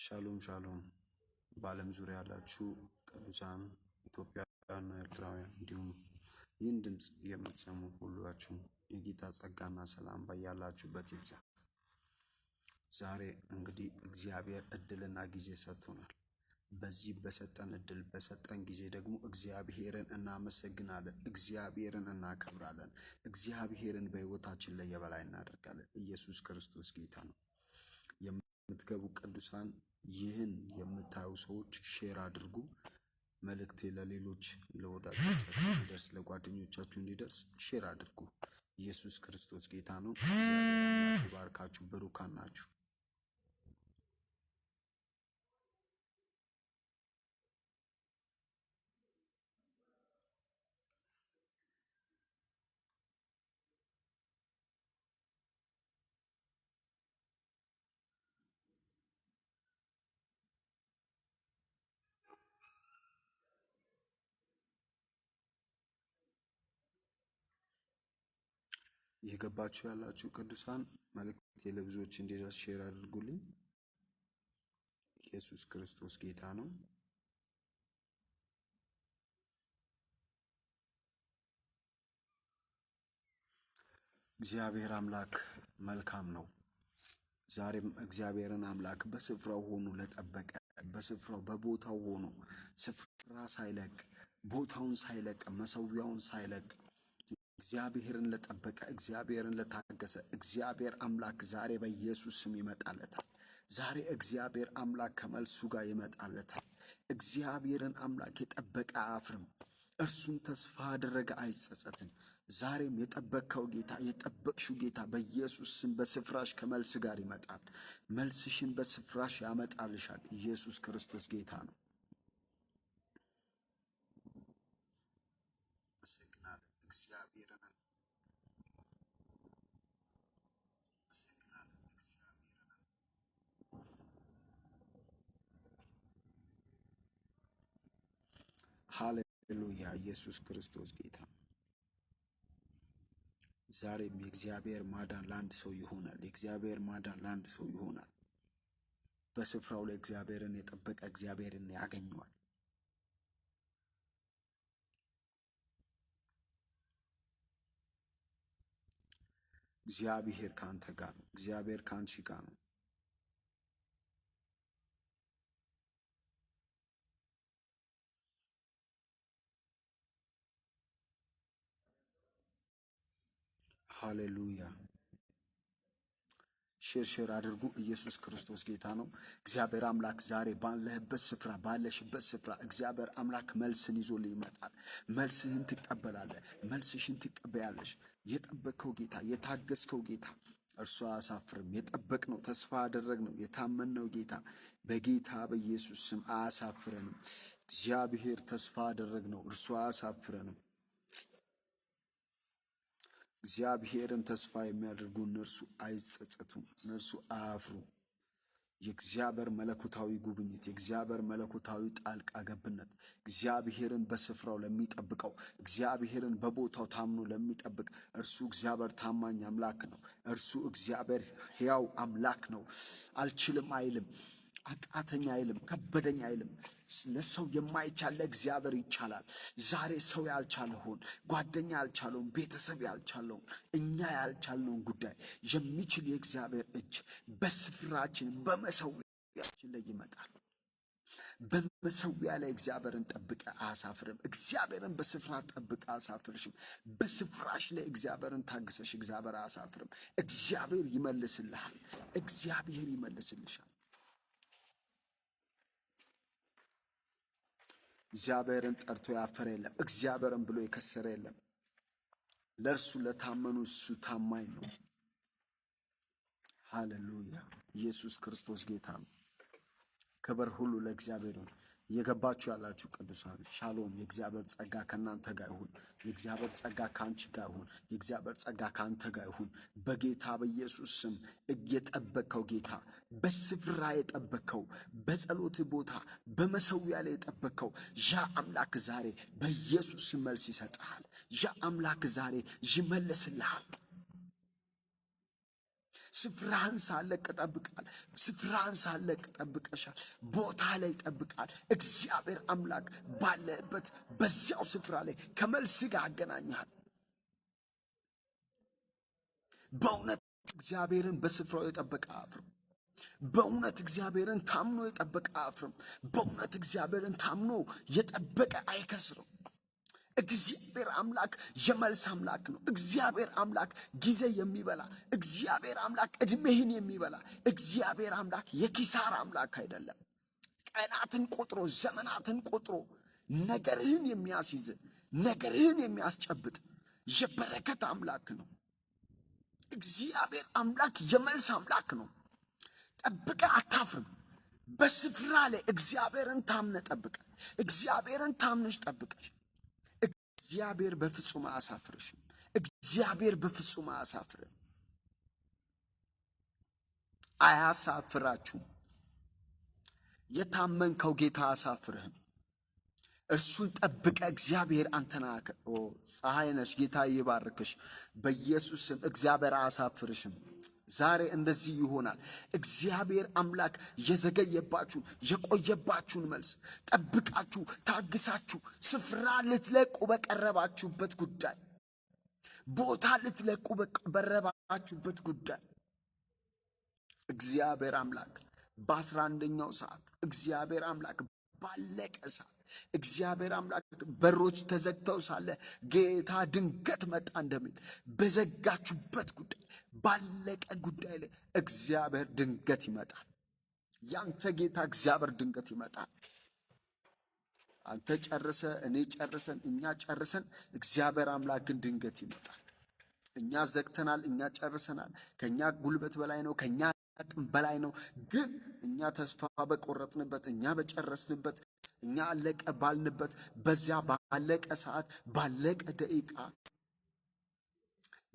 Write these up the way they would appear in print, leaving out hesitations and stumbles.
ሻሎም ሻሎም። በዓለም ዙሪያ ያላችሁ ቅዱሳን ኢትዮጵያውያንና ኤርትራውያን እንዲሁም ይህን ድምፅ የምትሰሙ ሁላችሁ የጌታ ጸጋና ሰላም ባያላችሁበት ይብዛ። ዛሬ እንግዲህ እግዚአብሔር እድልና ጊዜ ሰጥቶናል። በዚህ በሰጠን እድል በሰጠን ጊዜ ደግሞ እግዚአብሔርን እናመሰግናለን፣ እግዚአብሔርን እናከብራለን፣ እግዚአብሔርን በሕይወታችን ላይ የበላይ እናደርጋለን። ኢየሱስ ክርስቶስ ጌታ ነው። የምትገቡ ቅዱሳን ይህን የምታዩ ሰዎች share አድርጉ። መልእክቴ ለሌሎች ለወዳጆቻችሁ እንዲደርስ ለጓደኞቻችሁ እንዲደርስ share አድርጉ። ኢየሱስ ክርስቶስ ጌታ ነው። እግዚአብሔር ይባርካችሁ። ብሩካን ናችሁ። እየገባችሁ ያላችሁ ቅዱሳን መልእክቴ ለብዙዎች እንዲደርስ share አድርጉልኝ። ኢየሱስ ክርስቶስ ጌታ ነው። እግዚአብሔር አምላክ መልካም ነው። ዛሬም እግዚአብሔርን አምላክ በስፍራው ሆኖ ለጠበቀ፣ በስፍራው በቦታው ሆኖ ስፍራ ሳይለቅ ቦታውን ሳይለቅ መሰዊያውን ሳይለቅ እግዚአብሔርን ለጠበቀ፣ እግዚአብሔርን ለታገሰ እግዚአብሔር አምላክ ዛሬ በኢየሱስ ስም ይመጣለታል። ዛሬ እግዚአብሔር አምላክ ከመልሱ ጋር ይመጣለታል። እግዚአብሔርን አምላክ የጠበቀ አያፍርም። እርሱን ተስፋ አደረገ አይጸጸትም። ዛሬም የጠበቅከው ጌታ የጠበቅሽው ጌታ በኢየሱስ ስም በስፍራሽ ከመልስ ጋር ይመጣል። መልስሽን በስፍራሽ ያመጣልሻል። ኢየሱስ ክርስቶስ ጌታ ነው። ሃሌሉያ! ኢየሱስ ክርስቶስ ጌታ። ዛሬም የእግዚአብሔር ማዳን ለአንድ ሰው ይሆናል። የእግዚአብሔር ማዳን ለአንድ ሰው ይሆናል። በስፍራው ላይ እግዚአብሔርን የጠበቀ እግዚአብሔርን ያገኘዋል። እግዚአብሔር ከአንተ ጋር ነው። እግዚአብሔር ከአንቺ ጋር ነው። ሃሌሉያ። Share share አድርጉ። ኢየሱስ ክርስቶስ ጌታ ነው። እግዚአብሔር አምላክ ዛሬ ባለህበት ስፍራ ባለሽበት ስፍራ እግዚአብሔር አምላክ መልስን ይዞልህ ይመጣል። መልስህን ትቀበላለህ። መልስሽን ትቀበያለሽ። የጠበቅከው ጌታ፣ የታገስከው ጌታ እርሱ አያሳፍርም። የጠበቅነው ተስፋ ያደረግነው የታመንነው ጌታ በጌታ በኢየሱስ ስም አያሳፍረንም። እግዚአብሔር ተስፋ ያደረግነው እርሱ አያሳፍረንም። እግዚአብሔርን ተስፋ የሚያደርጉ እነርሱ አይጸጸቱም፣ እነርሱ አያፍሩም። የእግዚአብሔር መለኮታዊ ጉብኝት፣ የእግዚአብሔር መለኮታዊ ጣልቃ ገብነት እግዚአብሔርን በስፍራው ለሚጠብቀው፣ እግዚአብሔርን በቦታው ታምኖ ለሚጠብቅ እርሱ እግዚአብሔር ታማኝ አምላክ ነው። እርሱ እግዚአብሔር ሕያው አምላክ ነው። አልችልም አይልም። አቃተኛ አይልም፣ ከበደኝ አይልም። ለሰው የማይቻል ለእግዚአብሔር ይቻላል። ዛሬ ሰው ያልቻለውን፣ ጓደኛ ያልቻለውን፣ ቤተሰብ ያልቻለውን፣ እኛ ያልቻልነውን ጉዳይ የሚችል የእግዚአብሔር እጅ በስፍራችን በመሰዊያችን ላይ ይመጣል። በመሰዊያ ላይ እግዚአብሔርን ጠብቀ አያሳፍርም። እግዚአብሔርን በስፍራ ጠብቀ አያሳፍርሽም። በስፍራሽ ላይ እግዚአብሔርን ታግሰሽ እግዚአብሔር አያሳፍርም። እግዚአብሔር ይመልስልሃል። እግዚአብሔር ይመልስልሻል። እግዚአብሔርን ጠርቶ ያፈረ የለም። እግዚአብሔርን ብሎ የከሰረ የለም። ለእርሱ ለታመኑ እሱ ታማኝ ነው። ሃሌሉያ! ኢየሱስ ክርስቶስ ጌታ ነው። ክብር ሁሉ ለእግዚአብሔር ይሁን። እየገባችሁ ያላችሁ ቅዱሳን ሻሎም። የእግዚአብሔር ጸጋ ከእናንተ ጋር ይሁን። የእግዚአብሔር ጸጋ ከአንቺ ጋር ይሁን። የእግዚአብሔር ጸጋ ከአንተ ጋር ይሁን። በጌታ በኢየሱስ ስም እየጠበቅከው ጌታ በስፍራ የጠበቅከው በጸሎት ቦታ በመሰዊያ ላይ የጠበቅከው ያ አምላክ ዛሬ በኢየሱስ ስም መልስ ይሰጥሃል። ያ አምላክ ዛሬ ይመልስልሃል። ስፍራህን ሳለቅ ጠብቃል። ስፍራህን ሳለቅ ጠብቀሻል። ቦታ ላይ ጠብቃል። እግዚአብሔር አምላክ ባለበት በዚያው ስፍራ ላይ ከመልስ ጋር አገናኝሃል። በእውነት እግዚአብሔርን በስፍራው የጠበቀ አያፍርም። በእውነት እግዚአብሔርን ታምኖ የጠበቀ አያፍርም። በእውነት እግዚአብሔርን ታምኖ የጠበቀ አይከስርም። እግዚአብሔር አምላክ የመልስ አምላክ ነው። እግዚአብሔር አምላክ ጊዜ የሚበላ፣ እግዚአብሔር አምላክ ዕድሜህን የሚበላ፣ እግዚአብሔር አምላክ የኪሳራ አምላክ አይደለም። ቀናትን ቆጥሮ ዘመናትን ቆጥሮ ነገርህን የሚያስይዝ፣ ነገርህን የሚያስጨብጥ የበረከት አምላክ ነው። እግዚአብሔር አምላክ የመልስ አምላክ ነው። ጠብቀ አታፍርም። በስፍራ ላይ እግዚአብሔርን ታምነ ጠብቀ፣ እግዚአብሔርን ታምነሽ ጠብቀሽ እግዚአብሔር በፍጹም አያሳፍርሽም። እግዚአብሔር በፍጹም አያሳፍርም፣ አያሳፍራችሁም። የታመንከው ጌታ አያሳፍርህም። እርሱን ጠብቀ እግዚአብሔር አንተና ፀሐይ ነሽ። ጌታ ይባርክሽ። በኢየሱስ ስም እግዚአብሔር አያሳፍርሽም። ዛሬ እንደዚህ ይሆናል። እግዚአብሔር አምላክ የዘገየባችሁን የቆየባችሁን መልስ ጠብቃችሁ ታግሳችሁ ስፍራ ልትለቁ በቀረባችሁበት ጉዳይ፣ ቦታ ልትለቁ በቀረባችሁበት ጉዳይ እግዚአብሔር አምላክ በ11ኛው ሰዓት፣ እግዚአብሔር አምላክ ባለቀ ሰዓት፣ እግዚአብሔር አምላክ በሮች ተዘግተው ሳለ ጌታ ድንገት መጣ እንደሚል በዘጋችሁበት ጉዳይ፣ ባለቀ ጉዳይ ላይ እግዚአብሔር ድንገት ይመጣል። ያንተ ጌታ እግዚአብሔር ድንገት ይመጣል። አንተ ጨርሰ፣ እኔ ጨርሰን፣ እኛ ጨርሰን፣ እግዚአብሔር አምላክ ግን ድንገት ይመጣል። እኛ ዘግተናል፣ እኛ ጨርሰናል። ከኛ ጉልበት በላይ ነው፣ ከኛ አቅም በላይ ነው። ግን እኛ ተስፋ በቆረጥንበት፣ እኛ በጨረስንበት፣ እኛ አለቀ ባልንበት በዚያ ባለቀ ሰዓት፣ ባለቀ ደቂቃ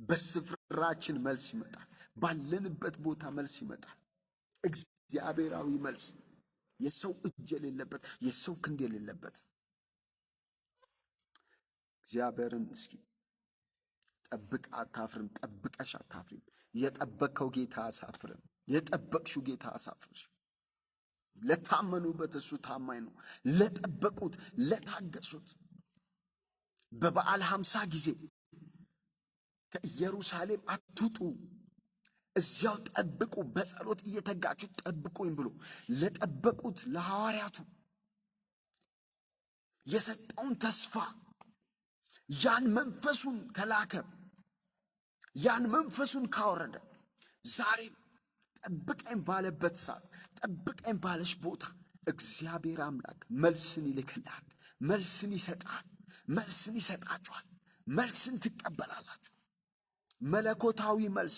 በስፍራችን መልስ ይመጣል። ባለንበት ቦታ መልስ ይመጣል። እግዚአብሔራዊ መልስ፣ የሰው እጅ የሌለበት፣ የሰው ክንድ የሌለበት። እግዚአብሔርን እስኪ ጠብቅ፣ አታፍርም። ጠብቀሽ አታፍሪም። የጠበቅከው ጌታ አያሳፍርም። የጠበቅሽው ጌታ አያሳፍርሽ። ለታመኑበት እሱ ታማኝ ነው። ለጠበቁት፣ ለታገሱት በበዓል 50 ጊዜ ከኢየሩሳሌም አትውጡ፣ እዚያው ጠብቁ፣ በጸሎት እየተጋችሁ ጠብቁኝ ብሎ ለጠበቁት ለሐዋርያቱ የሰጠውን ተስፋ ያን መንፈሱን ከላከ፣ ያን መንፈሱን ካወረደ ዛሬ ጠብቀኝ ባለበት ሰዓት፣ ጠብቀኝ ባለሽ ቦታ እግዚአብሔር አምላክ መልስን ይልክልሃል፣ መልስን ይሰጣል፣ መልስን ይሰጣችኋል፣ መልስን ትቀበላላችሁ። መለኮታዊ መልስ።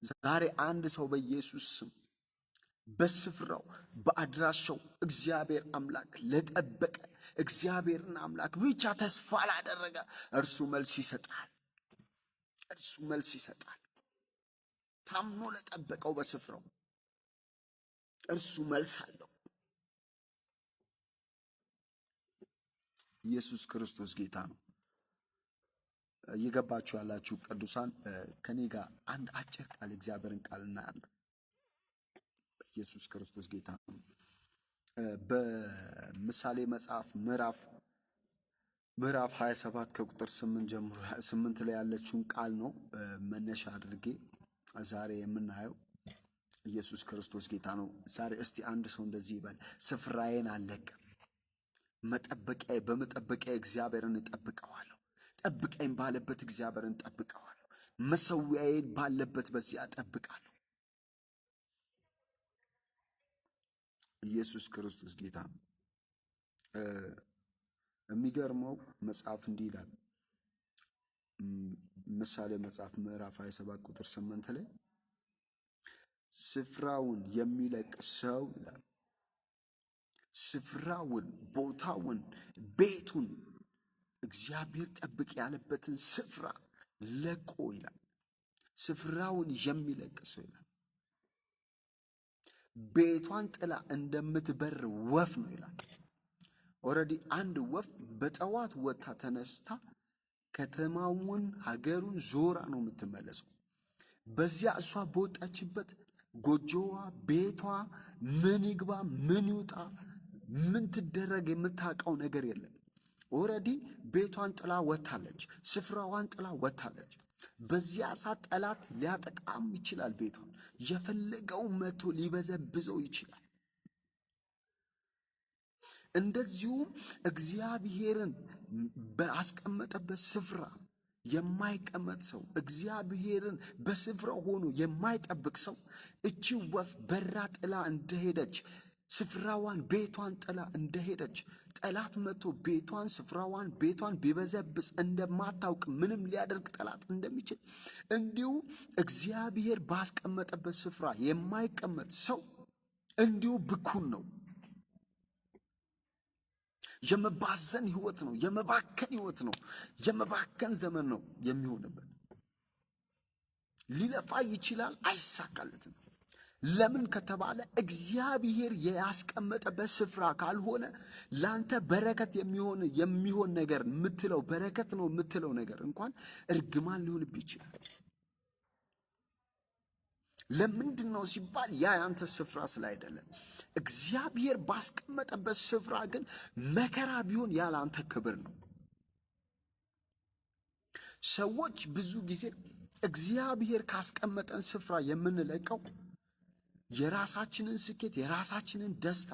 ዛሬ አንድ ሰው በኢየሱስ ስም በስፍራው በአድራሻው እግዚአብሔር አምላክ ለጠበቀ፣ እግዚአብሔርን አምላክ ብቻ ተስፋ ላደረገ እርሱ መልስ ይሰጣል። እርሱ መልስ ይሰጣል። ታምኖ ለጠበቀው በስፍራው እርሱ መልስ አለው። ኢየሱስ ክርስቶስ ጌታ ነው። እየገባችሁ ያላችሁ ቅዱሳን ከኔ ጋር አንድ አጭር ቃል እግዚአብሔርን ቃል እናያለን። ኢየሱስ ክርስቶስ ጌታ ነው። በምሳሌ መጽሐፍ ምዕራፍ 27 ከቁጥር 8 ጀምሮ 8 ላይ ያለችውን ቃል ነው መነሻ አድርጌ ዛሬ የምናየው። ኢየሱስ ክርስቶስ ጌታ ነው። ዛሬ እስቲ አንድ ሰው እንደዚህ ይበል፣ ስፍራዬን አልለቅም፣ መጠበቂያ በመጠበቂያ እግዚአብሔርን እጠብቀዋለሁ። ጠብቀኝ ባለበት እግዚአብሔርን እጠብቀዋለሁ። መሰዊያዬን ባለበት በዚያ እጠብቃለሁ። ኢየሱስ ክርስቶስ ጌታ ነው። የሚገርመው መጽሐፍ እንዲህ ይላል። ምሳሌ መጽሐፍ ምዕራፍ 27 ቁጥር 8 ላይ ስፍራውን የሚለቅ ሰው ይላል። ስፍራውን፣ ቦታውን፣ ቤቱን እግዚአብሔር ጠብቅ ያለበትን ስፍራ ለቆ ይላል። ስፍራውን የሚለቅ ሰው ይላል። ቤቷን ጥላ እንደምትበር ወፍ ነው ይላል። Already አንድ ወፍ በጠዋት ወጥታ ተነስታ ከተማውን ሀገሩን ዞራ ነው የምትመለሰው። በዚያ እሷ በወጣችበት ጎጆዋ፣ ቤቷ ምን ይግባ ምን ይውጣ ምን ትደረግ የምታውቀው ነገር የለም። Already ቤቷን ጥላ ወጥታለች። ስፍራዋን ጥላ ወጥታለች። በዚያ ሰዓት ጠላት ሊያጠቃም ይችላል። ቤቷን የፈለገው መቶ ሊበዘብዘው ይችላል። እንደዚሁም እግዚአብሔርን በአስቀመጠበት ስፍራ የማይቀመጥ ሰው፣ እግዚአብሔርን በስፍራው ሆኖ የማይጠብቅ ሰው እቺ ወፍ በራ ጥላ እንደሄደች፣ ስፍራዋን ቤቷን ጥላ እንደሄደች፣ ጠላት መጥቶ ቤቷን ስፍራዋን ቤቷን ቢበዘብዝ እንደማታውቅ፣ ምንም ሊያደርግ ጠላት እንደሚችል፣ እንዲሁ እግዚአብሔር ባስቀመጠበት ስፍራ የማይቀመጥ ሰው እንዲሁ ብኩን ነው። የመባዘን ህይወት ነው። የመባከን ህይወት ነው። የመባከን ዘመን ነው የሚሆንበት። ሊለፋ ይችላል፣ አይሳካለትም። ለምን ከተባለ እግዚአብሔር ያስቀመጠበት ስፍራ ካልሆነ ላንተ በረከት የሚሆን ነገር የምትለው፣ በረከት ነው የምትለው ነገር እንኳን እርግማን ሊሆንብህ ይችላል። ለምንድን ነው ሲባል ያ ያንተ ስፍራ ስላይደለ። እግዚአብሔር ባስቀመጠበት ስፍራ ግን መከራ ቢሆን ያ ለአንተ ክብር ነው። ሰዎች ብዙ ጊዜ እግዚአብሔር ካስቀመጠን ስፍራ የምንለቀው የራሳችንን ስኬት፣ የራሳችንን ደስታ፣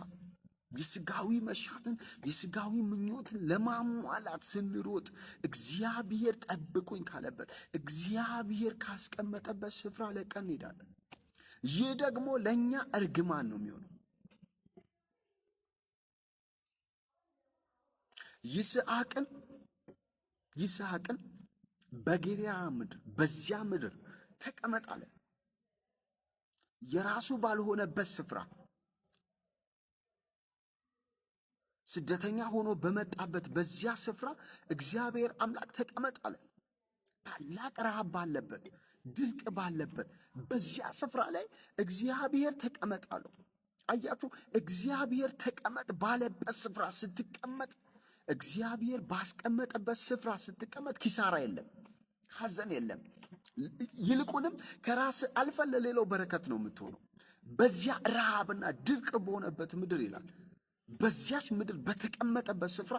የስጋዊ መሻትን፣ የስጋዊ ምኞትን ለማሟላት ስንሮጥ እግዚአብሔር ጠብቁኝ ካለበት፣ እግዚአብሔር ካስቀመጠበት ስፍራ ለቀን እንሄዳለን። ይህ ደግሞ ለእኛ እርግማን ነው የሚሆነው። ይስሐቅን በጌራራ ምድር በዚያ ምድር ተቀመጥ አለ። የራሱ ባልሆነበት ስፍራ፣ ስደተኛ ሆኖ በመጣበት በዚያ ስፍራ እግዚአብሔር አምላክ ተቀመጥ አለ። ታላቅ ረሃብ ባለበት፣ ድርቅ ባለበት በዚያ ስፍራ ላይ እግዚአብሔር ተቀመጥ አለው። አያችሁ፣ እግዚአብሔር ተቀመጥ ባለበት ስፍራ ስትቀመጥ፣ እግዚአብሔር ባስቀመጠበት ስፍራ ስትቀመጥ ኪሳራ የለም፣ ሐዘን የለም። ይልቁንም ከራስ አልፈ ለሌላው በረከት ነው የምትሆነው። በዚያ ረሃብና ድርቅ በሆነበት ምድር ይላል፣ በዚያች ምድር በተቀመጠበት ስፍራ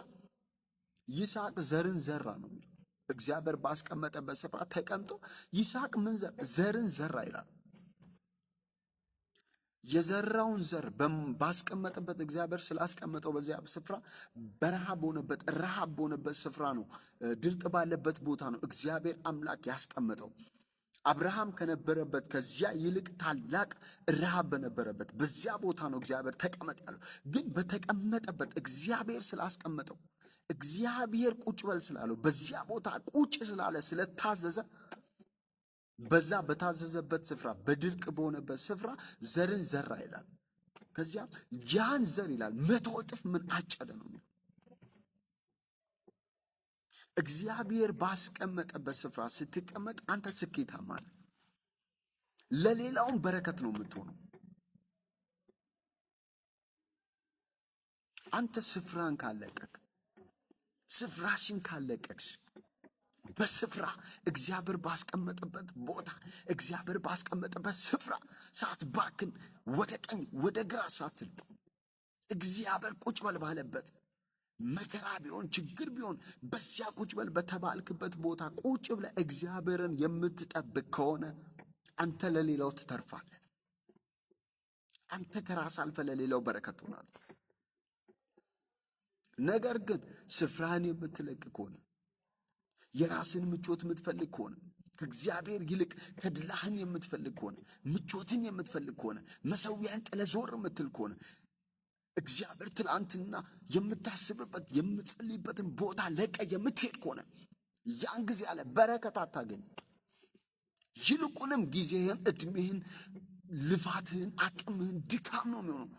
ይስሐቅ ዘርን ዘራ ነው የሚለው። እግዚአብሔር ባስቀመጠበት ስፍራ ተቀምጦ ይስሐቅ ምን ዘርን ዘራ ይላል። የዘራውን ዘር ባስቀመጠበት፣ እግዚአብሔር ስላስቀመጠው በዚያ ስፍራ በረሃብ በሆነበት፣ ረሃብ በሆነበት ስፍራ ነው፣ ድርቅ ባለበት ቦታ ነው እግዚአብሔር አምላክ ያስቀመጠው። አብርሃም ከነበረበት ከዚያ ይልቅ ታላቅ ረሃብ በነበረበት በዚያ ቦታ ነው እግዚአብሔር ተቀመጥ ያለው። ግን በተቀመጠበት እግዚአብሔር ስላስቀመጠው፣ እግዚአብሔር ቁጭ በል ስላለው፣ በዚያ ቦታ ቁጭ ስላለ፣ ስለታዘዘ፣ በዛ በታዘዘበት ስፍራ በድርቅ በሆነበት ስፍራ ዘርን ዘራ ይላል። ከዚያም ያን ዘር ይላል 100 እጥፍ ምን አጨደ ነው የሚለው። እግዚአብሔር ባስቀመጠበት ስፍራ ስትቀመጥ አንተ ስኬታማ ነህ። ለሌላውም በረከት ነው የምትሆነው። አንተ ስፍራን ካለቀቅ፣ ስፍራሽን ካለቀቅሽ፣ በስፍራ እግዚአብሔር ባስቀመጠበት ቦታ፣ እግዚአብሔር ባስቀመጠበት ስፍራ ሳትባክን፣ ወደ ቀኝ ወደ ግራ ሳትል፣ እግዚአብሔር ቁጭ በል ባለበት፣ መከራ ቢሆን ችግር ቢሆን በዚያ ቁጭ በል በተባልክበት ቦታ ቁጭ ብለህ እግዚአብሔርን የምትጠብቅ ከሆነ አንተ ለሌላው ትተርፋለህ። አንተ ከራስ አልፈህ ለሌላው በረከት ትሆናለህ። ነገር ግን ስፍራህን የምትለቅ ከሆነ፣ የራስን ምቾት የምትፈልግ ከሆነ፣ ከእግዚአብሔር ይልቅ ተድላህን የምትፈልግ ከሆነ፣ ምቾትን የምትፈልግ ከሆነ፣ መሰዊያን ጥለህ ዞር የምትል ከሆነ፣ እግዚአብሔር ትላንትና የምታስብበት የምትጸልይበትን ቦታ ለቀህ የምትሄድ ከሆነ ያን ጊዜ አለ በረከት አታገኝ። ይልቁንም ጊዜህን፣ እድሜህን፣ ልፋትህን፣ አቅምህን ድካም ነው የሚሆነው።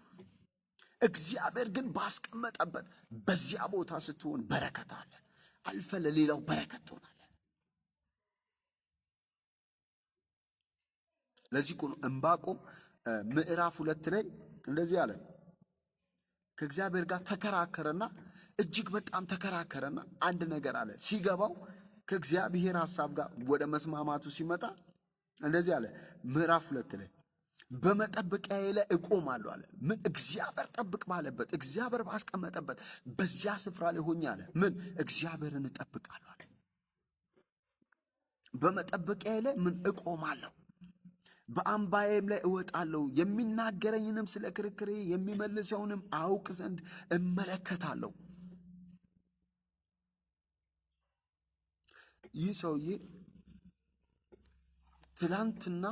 እግዚአብሔር ግን ባስቀመጠበት በዚያ ቦታ ስትሆን በረከት አለ። አልፈህ ለሌላው በረከት ትሆናለህ። ለዚህ እኮ ነው ዕንባቆም ምዕራፍ 2 ላይ እንደዚህ አለ። ከእግዚአብሔር ጋር ተከራከረና፣ እጅግ በጣም ተከራከረና አንድ ነገር አለ። ሲገባው ከእግዚአብሔር ሐሳብ ጋር ወደ መስማማቱ ሲመጣ እንደዚህ አለ። ምዕራፍ 2 ላይ በመጠበቂያዬ ላይ እቆማለሁ አለ። ምን እግዚአብሔር ጠብቅ ባለበት፣ እግዚአብሔር ባስቀመጠበት በዚያ ስፍራ ላይ ሆኜ አለ። ምን እግዚአብሔርን እጠብቃለሁ አለ። በመጠበቂያዬ ላይ ምን እቆማለሁ፣ በአምባዬም ላይ እወጣለሁ፣ የሚናገረኝንም ስለ ክርክሬ የሚመልሰውንም አውቅ ዘንድ እመለከታለሁ። ይህ ሰውዬ ትላንትና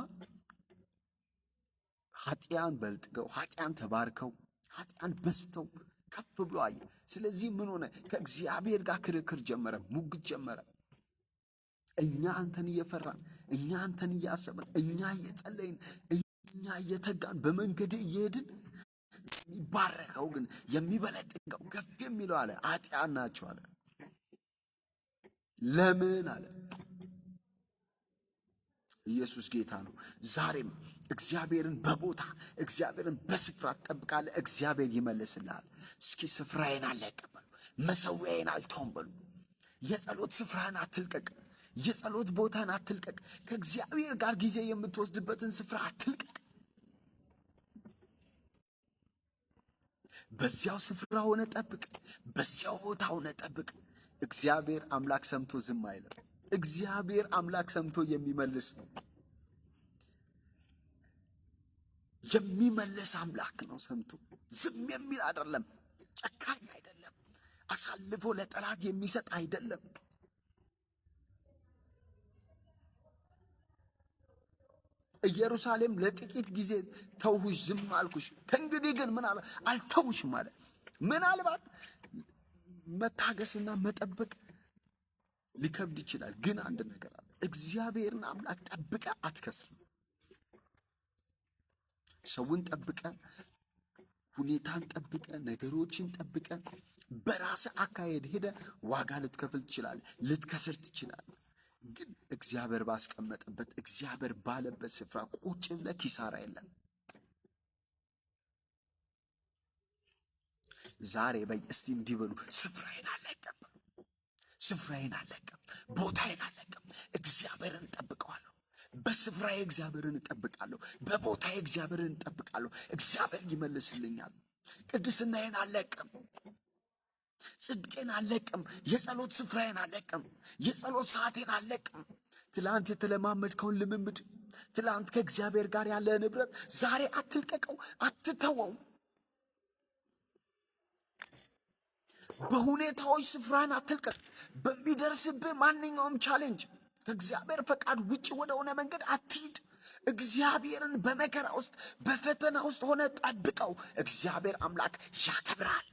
ኃጢያን በልጥገው፣ ኃጢያን ተባርከው፣ ኃጢያን በዝተው ከፍ ብሎ አየ። ስለዚህ ምን ሆነ? ከእግዚአብሔር ጋር ክርክር ጀመረ፣ ሙግት ጀመረ። እኛ አንተን እየፈራን፣ እኛ አንተን እያሰብን፣ እኛ እየጸለይን፣ እኛ እየተጋን በመንገድ እየሄድን የሚባረከው ግን የሚበለጥገው ከፍ የሚለው አለ ኃጢያን ናቸው አለ። ለምን አለ? ኢየሱስ ጌታ ነው። ዛሬም እግዚአብሔርን በቦታ እግዚአብሔርን በስፍራ ትጠብቃለህ፣ እግዚአብሔር ይመልስልሃል። እስኪ ስፍራዬን አልለቅም በሉ፣ መሰዊያዬን አልተውም በሉ። የጸሎት ስፍራህን አትልቀቅ፣ የጸሎት ቦታን አትልቀቅ። ከእግዚአብሔር ጋር ጊዜ የምትወስድበትን ስፍራ አትልቀቅ። በዚያው ስፍራ ሆነ ጠብቅ፣ በዚያው ቦታ ሆነ ጠብቅ። እግዚአብሔር አምላክ ሰምቶ ዝም አይልም። እግዚአብሔር አምላክ ሰምቶ የሚመልስ ነው። የሚመልስ አምላክ ነው። ሰምቶ ዝም የሚል አይደለም። ጨካኝ አይደለም። አሳልፎ ለጠላት የሚሰጥ አይደለም። ኢየሩሳሌም ለጥቂት ጊዜ ተውሁሽ፣ ዝም አልኩሽ፣ ከእንግዲህ ግን ምን አለ አልተውሽም አለ። ምናልባት መታገስና መጠበቅ ሊከብድ ይችላል። ግን አንድ ነገር አለ። እግዚአብሔርን አምላክ ጠብቀ አትከስርም። ሰውን ጠብቀ፣ ሁኔታን ጠብቀ፣ ነገሮችን ጠብቀ በራስ አካሄድ ሄደ ዋጋ ልትከፍል ትችላለህ፣ ልትከስር ትችላለህ። ግን እግዚአብሔር ባስቀመጠበት እግዚአብሔር ባለበት ስፍራ ቁጭ ብለህ ኪሳራ የለም። ዛሬ በይ እስቲ እንዲህ በሉ፣ ስፍራዬን አልለቅም፣ ስፍራዬን አልለቅም፣ ቦታዬን አልለቅም፣ እግዚአብሔርን እጠብቀዋለሁ። በስፍራዬ እግዚአብሔርን እጠብቃለሁ፣ በቦታዬ እግዚአብሔርን እጠብቃለሁ። እግዚአብሔር ይመልስልኛል። ቅድስናዬን አልለቅም፣ ጽድቄን አልለቅም፣ የጸሎት ስፍራዬን አልለቅም፣ የጸሎት ሰዓቴን አልለቅም። ትላንት የተለማመድከውን ልምምድ፣ ትላንት ከእግዚአብሔር ጋር ያለ ንብረት ዛሬ አትልቀቀው፣ አትተወው። በሁኔታዎች ስፍራን አትልቀቅ። በሚደርስብህ ማንኛውም challenge ከእግዚአብሔር ፈቃድ ውጭ ወደሆነ መንገድ አትሂድ። እግዚአብሔርን በመከራ ውስጥ በፈተና ውስጥ ሆነ ጠብቀው። እግዚአብሔር አምላክ ያከብራል።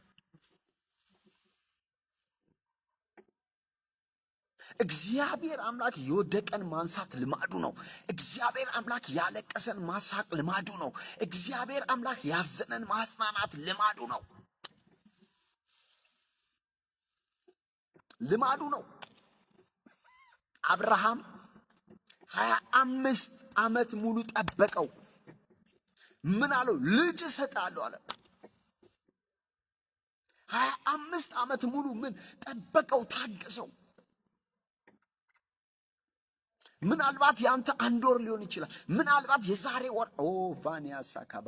እግዚአብሔር አምላክ የወደቀን ማንሳት ልማዱ ነው። እግዚአብሔር አምላክ ያለቀሰን ማሳቅ ልማዱ ነው። እግዚአብሔር አምላክ ያዘነን ማጽናናት ልማዱ ነው ልማዱ ነው። አብርሃም 25 ዓመት ሙሉ ጠበቀው። ምን አለው? ልጅ እሰጥሃለሁ አለ። 25 ዓመት ሙሉ ምን ጠበቀው? ታገሰው። ምናልባት የአንተ አንድ ወር ሊሆን ይችላል። ምናልባት የዛሬ ወር ኦ ቫኒያ ሳካባ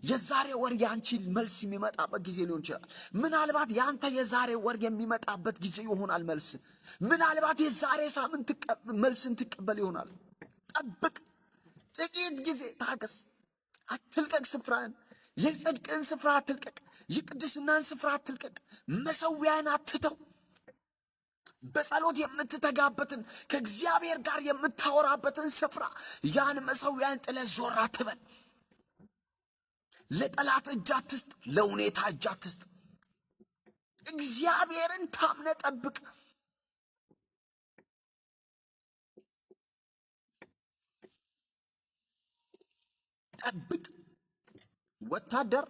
የዛሬ ወር የአንቺ መልስ የሚመጣበት ጊዜ ሊሆን ይችላል። ምናልባት የአንተ የዛሬ ወር የሚመጣበት ጊዜ ይሆናል መልስ። ምናልባት የዛሬ ሳምንት መልስን ትቀበል ይሆናል። ጠብቅ፣ ጥቂት ጊዜ ታገስ። አትልቀቅ ስፍራህን፣ የጽድቅን ስፍራ አትልቀቅ፣ የቅድስናን ስፍራ አትልቀቅ፣ መሰዊያን አትተው። በጸሎት የምትተጋበትን ከእግዚአብሔር ጋር የምታወራበትን ስፍራ ያን መሰዊያን ጥለህ ዞር አትበል። ለጠላት እጅ አትስጥ፣ ለሁኔታ እጅ አትስጥ። እግዚአብሔርን ታምነህ ጠብቅ። ጠብቅ። ወታደር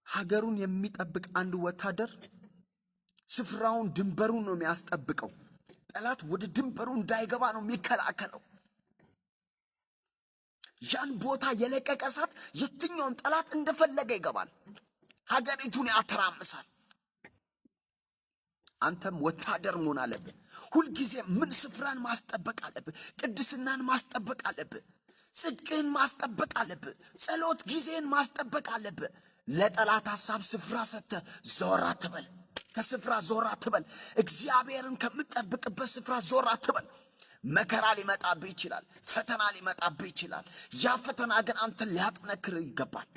ሀገሩን የሚጠብቅ አንድ ወታደር ስፍራውን ድንበሩን ነው የሚያስጠብቀው። ጠላት ወደ ድንበሩ እንዳይገባ ነው የሚከላከለው። ያን ቦታ የለቀቀ ሰዓት የትኛውም ጠላት እንደፈለገ ይገባል፣ ሀገሪቱን ያተራምሳል። አንተም ወታደር መሆን አለብህ። ሁልጊዜ ምን ስፍራን ማስጠበቅ አለብህ። ቅድስናን ማስጠበቅ አለብህ። ጽድቅህን ማስጠበቅ አለብህ። ጸሎት ጊዜን ማስጠበቅ አለብህ። ለጠላት ሐሳብ ስፍራ ሰጥተህ ዞር አትበል። ከስፍራ ዞር አትበል። እግዚአብሔርን ከምጠብቅበት ስፍራ ዞር አትበል። መከራ ሊመጣብህ ይችላል። ፈተና ሊመጣብህ ይችላል። ያ ፈተና ግን አንተን ሊያጠነክር ይገባል።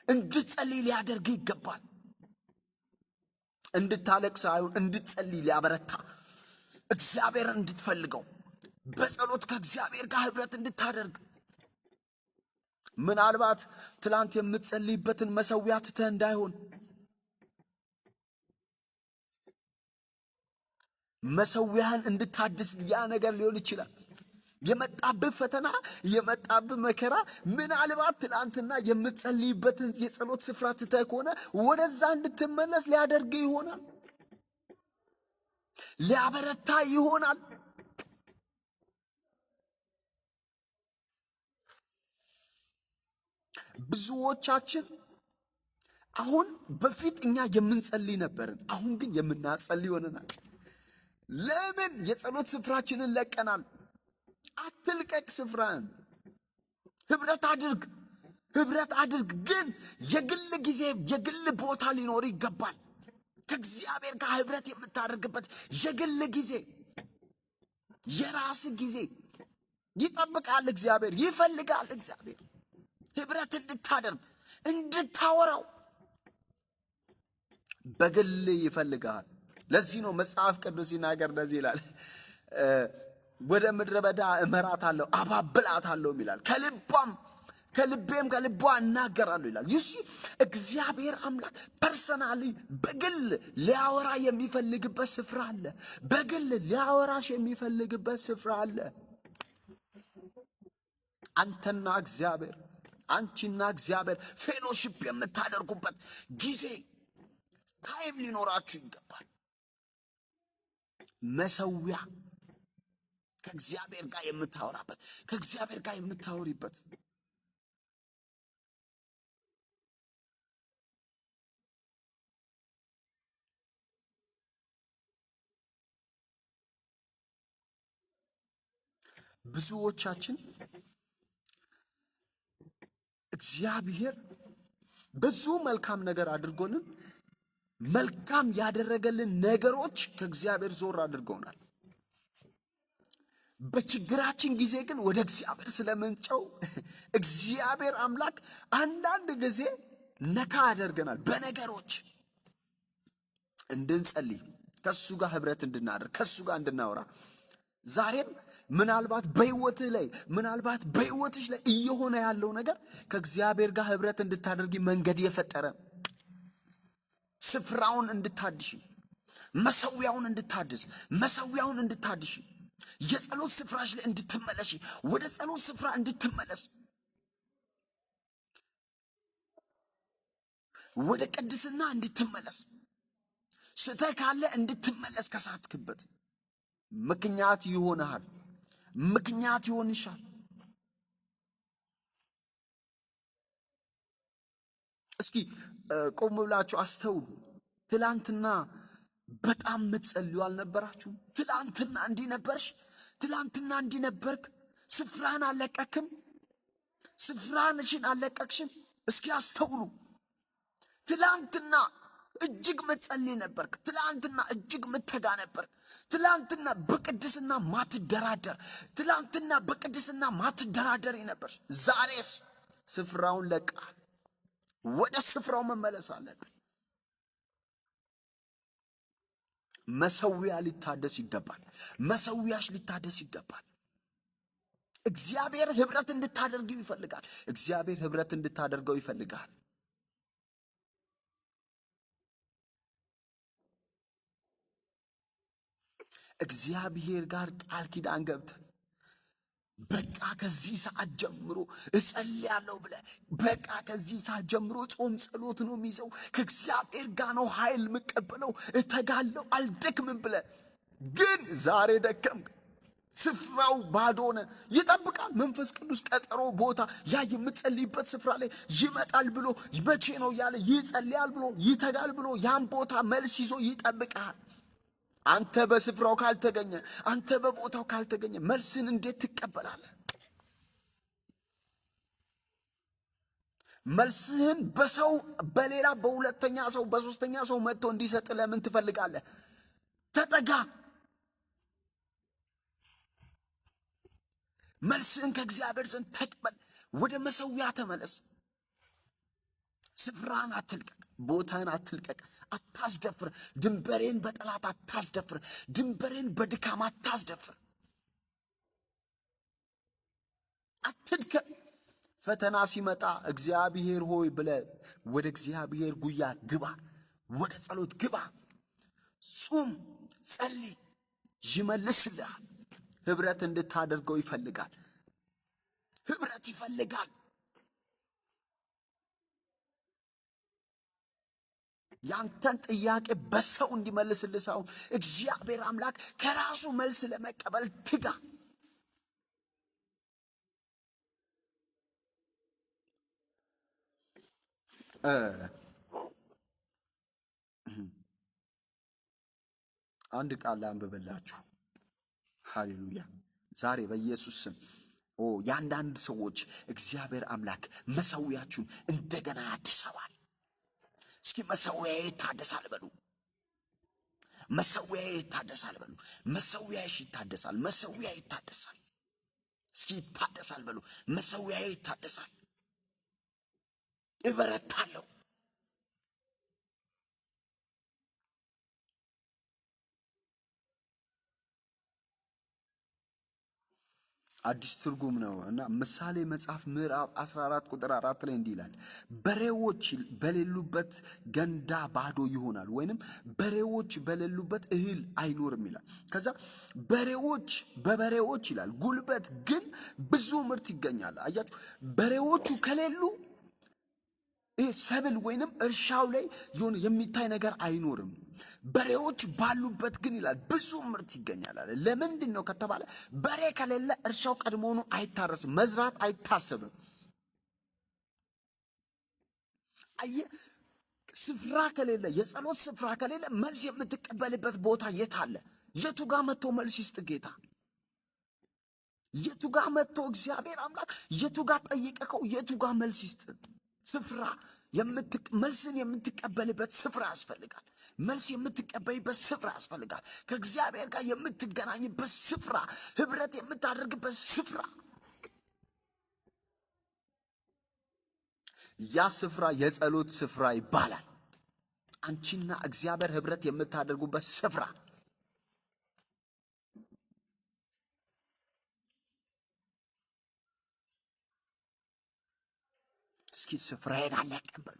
እንድትጸልይ ሊያደርግህ ይገባል። እንድታለቅስ ሳይሆን እንድትጸልይ ሊያበረታ፣ እግዚአብሔርን እንድትፈልገው፣ በጸሎት ከእግዚአብሔር ጋር ህብረት እንድታደርግ። ምናልባት ትላንት የምትጸልይበትን መሰዊያ ትተህ እንዳይሆን፣ መሰዊያህን እንድታድስ ያ ነገር ሊሆን ይችላል። የመጣብህ ፈተና፣ የመጣብህ መከራ ምናልባት ትላንትና የምትጸልይበትን የጸሎት ስፍራ ትተህ ከሆነ ወደዛ እንድትመለስ ሊያደርግ ይሆናል፣ ሊያበረታ ይሆናል። ብዙዎቻችን አሁን በፊት እኛ የምንጸልይ ነበርን፣ አሁን ግን የምናጸልይ ሆነናል። ለምን? የጸሎት ስፍራችንን ለቀናል። አትልቀቅ ስፍራን። ህብረት አድርግ፣ ህብረት አድርግ። ግን የግል ጊዜ፣ የግል ቦታ ሊኖር ይገባል። ከእግዚአብሔር ጋር ህብረት የምታደርግበት የግል ጊዜ፣ የራስ ጊዜ ይጠብቃል እግዚአብሔር፣ ይፈልጋል እግዚአብሔር ህብረት እንድታደርግ፣ እንድታወራው በግል ይፈልጋል። ለዚህ ነው መጽሐፍ ቅዱስ ሲናገር እንደዚህ ይላል፣ ወደ ምድረ በዳ እመራታለሁ አባብላታለሁ ይላል። ከልቧም ከልቤም ከልቧ እናገራለሁ ይላል። You see፣ እግዚአብሔር አምላክ personally በግል ሊያወራ የሚፈልግበት ስፍራ አለ። በግል ሊያወራሽ የሚፈልግበት ስፍራ አለ። አንተና እግዚአብሔር፣ አንቺና እግዚአብሔር fellowship የምታደርጉበት ጊዜ፣ time ሊኖራችሁ ይገባል። መሰዊያ፣ ከእግዚአብሔር ጋር የምታወራበት፣ ከእግዚአብሔር ጋር የምታወሪበት። ብዙዎቻችን እግዚአብሔር ብዙ መልካም ነገር አድርጎልን መልካም ያደረገልን ነገሮች ከእግዚአብሔር ዞር አድርገውናል። በችግራችን ጊዜ ግን ወደ እግዚአብሔር ስለምንጮህ እግዚአብሔር አምላክ አንዳንድ ጊዜ ነካ ያደርገናል በነገሮች፣ እንድንጸልይ፣ ከእሱ ጋር ህብረት እንድናደርግ፣ ከእሱ ጋር እንድናወራ። ዛሬም ምናልባት በህይወትህ ላይ፣ ምናልባት በህይወትሽ ላይ እየሆነ ያለው ነገር ከእግዚአብሔር ጋር ህብረት እንድታደርጊ መንገድ የፈጠረ፣ ስፍራውን እንድታድሽ፣ መሰዊያውን እንድታድስ፣ መሰዊያውን እንድታድሽ፣ የጸሎት ስፍራሽ ላይ እንድትመለሽ፣ ወደ ጸሎት ስፍራ እንድትመለስ፣ ወደ ቅድስና እንድትመለስ፣ ስተህ ካለ እንድትመለስ ከሳትክበት ምክንያት ይሆንሃል፣ ምክንያት ይሆንሻል። እስኪ ቆም ብላችሁ አስተውሉ። ትላንትና በጣም የምትጸልዩ አልነበራችሁም? ትላንትና እንዲህ ነበርሽ፣ ትላንትና እንዲህ ነበርክ። ስፍራን አልለቀክም፣ ስፍራንሽን አልለቀቅሽም። እስኪ አስተውሉ። ትላንትና እጅግ ምትጸልይ ነበርክ። ትላንትና እጅግ ምተጋ ነበርክ። ትላንትና በቅድስና ማትደራደር፣ ትላንትና በቅድስና ማትደራደር ነበርሽ። ዛሬስ ስፍራውን ለቃል። ወደ ስፍራው መመለስ አለብን። መሰዊያ ሊታደስ ይገባል። መሰዊያሽ ሊታደስ ይገባል። እግዚአብሔር ህብረት እንድታደርገው ይፈልጋል። እግዚአብሔር ህብረት እንድታደርገው ይፈልጋል። እግዚአብሔር ጋር ቃል ኪዳን ገብተህ በቃ ከዚህ ሰዓት ጀምሮ እጸልያለሁ ብለህ፣ በቃ ከዚህ ሰዓት ጀምሮ ጾም ጸሎት ነው የሚይዘው፣ ከእግዚአብሔር ጋር ነው ኃይል የምቀበለው፣ እተጋለሁ፣ አልደክምም ብለህ ግን ዛሬ ደከምክ። ስፍራው ባዶ ሆነ። ይጠብቃል መንፈስ ቅዱስ ቀጠሮ ቦታ ያ የምትጸልይበት ስፍራ ላይ ይመጣል ብሎ፣ መቼ ነው እያለ ይጸልያል ብሎ፣ ይተጋል ብሎ ያን ቦታ መልስ ይዞ ይጠብቃል። አንተ በስፍራው ካልተገኘ፣ አንተ በቦታው ካልተገኘ መልስን እንዴት ትቀበላለህ? መልስህን በሰው በሌላ በሁለተኛ ሰው በሶስተኛ ሰው መጥቶ እንዲሰጥ ለምን ትፈልጋለህ? ተጠጋ። መልስህን ከእግዚአብሔር ዘንድ ተቀበል። ወደ መሰዊያ ተመለስ። ስፍራን አትልቀቅ፣ ቦታን አትልቀቅ፣ አታስደፍር። ድንበሬን በጠላት አታስደፍር። ድንበሬን በድካም አታስደፍር። አትድከም። ፈተና ሲመጣ እግዚአብሔር ሆይ ብለህ ወደ እግዚአብሔር ጉያ ግባ፣ ወደ ጸሎት ግባ፣ ጹም፣ ጸልይ፣ ይመልስልሃል። ህብረት እንድታደርገው ይፈልጋል። ህብረት ይፈልጋል። ያንተን ጥያቄ በሰው እንዲመልስልህ ሳይሆን እግዚአብሔር አምላክ ከራሱ መልስ ለመቀበል ትጋ። አንድ ቃል ላንብብላችሁ። ሃሌሉያ! ዛሬ በኢየሱስ ስም የአንዳንድ ሰዎች እግዚአብሔር አምላክ መሰዊያችሁን እንደገና ያድሰዋል። እስኪ መሰዊያዬ ይታደሳል በሉ። መሰዊያዬ ይታደሳል በሉ። መሰዊያሽ ይታደሳል። መሰዊያ ይታደሳል። እስኪ ይታደሳል በሉ። መሰዊያዬ ይታደሳል። እበረታለሁ። አዲስ ትርጉም ነው እና ምሳሌ መጽሐፍ ምዕራፍ 14 ቁጥር 4 ላይ እንዲህ ይላል፣ በሬዎች በሌሉበት ገንዳ ባዶ ይሆናል፣ ወይንም በሬዎች በሌሉበት እህል አይኖርም ይላል። ከዛ በሬዎች በበሬዎች ይላል ጉልበት ግን ብዙ ምርት ይገኛል። አያችሁ፣ በሬዎቹ ከሌሉ ይህ ሰብል ወይንም እርሻው ላይ የሆነ የሚታይ ነገር አይኖርም። በሬዎች ባሉበት ግን ይላል ብዙ ምርት ይገኛል አለ። ለምንድን ነው ከተባለ በሬ ከሌለ እርሻው ቀድሞውኑ አይታረስም፣ መዝራት አይታሰብም። አየህ፣ ስፍራ ከሌለ፣ የጸሎት ስፍራ ከሌለ መልስ የምትቀበልበት ቦታ የት አለ? የቱ ጋር መጥቶ መልስ ይስጥ ጌታ? የቱ ጋር መጥቶ እግዚአብሔር አምላክ የቱ ጋር ጠይቀከው የቱ ጋር መልስ ይስጥ? ስፍራ መልስን የምትቀበልበት ስፍራ ያስፈልጋል። መልስ የምትቀበልበት ስፍራ ያስፈልጋል። ከእግዚአብሔር ጋር የምትገናኝበት ስፍራ፣ ህብረት የምታደርግበት ስፍራ። ያ ስፍራ የጸሎት ስፍራ ይባላል። አንቺና እግዚአብሔር ህብረት የምታደርጉበት ስፍራ። እስኪ ስፍራዬን አልለቅም በሉ።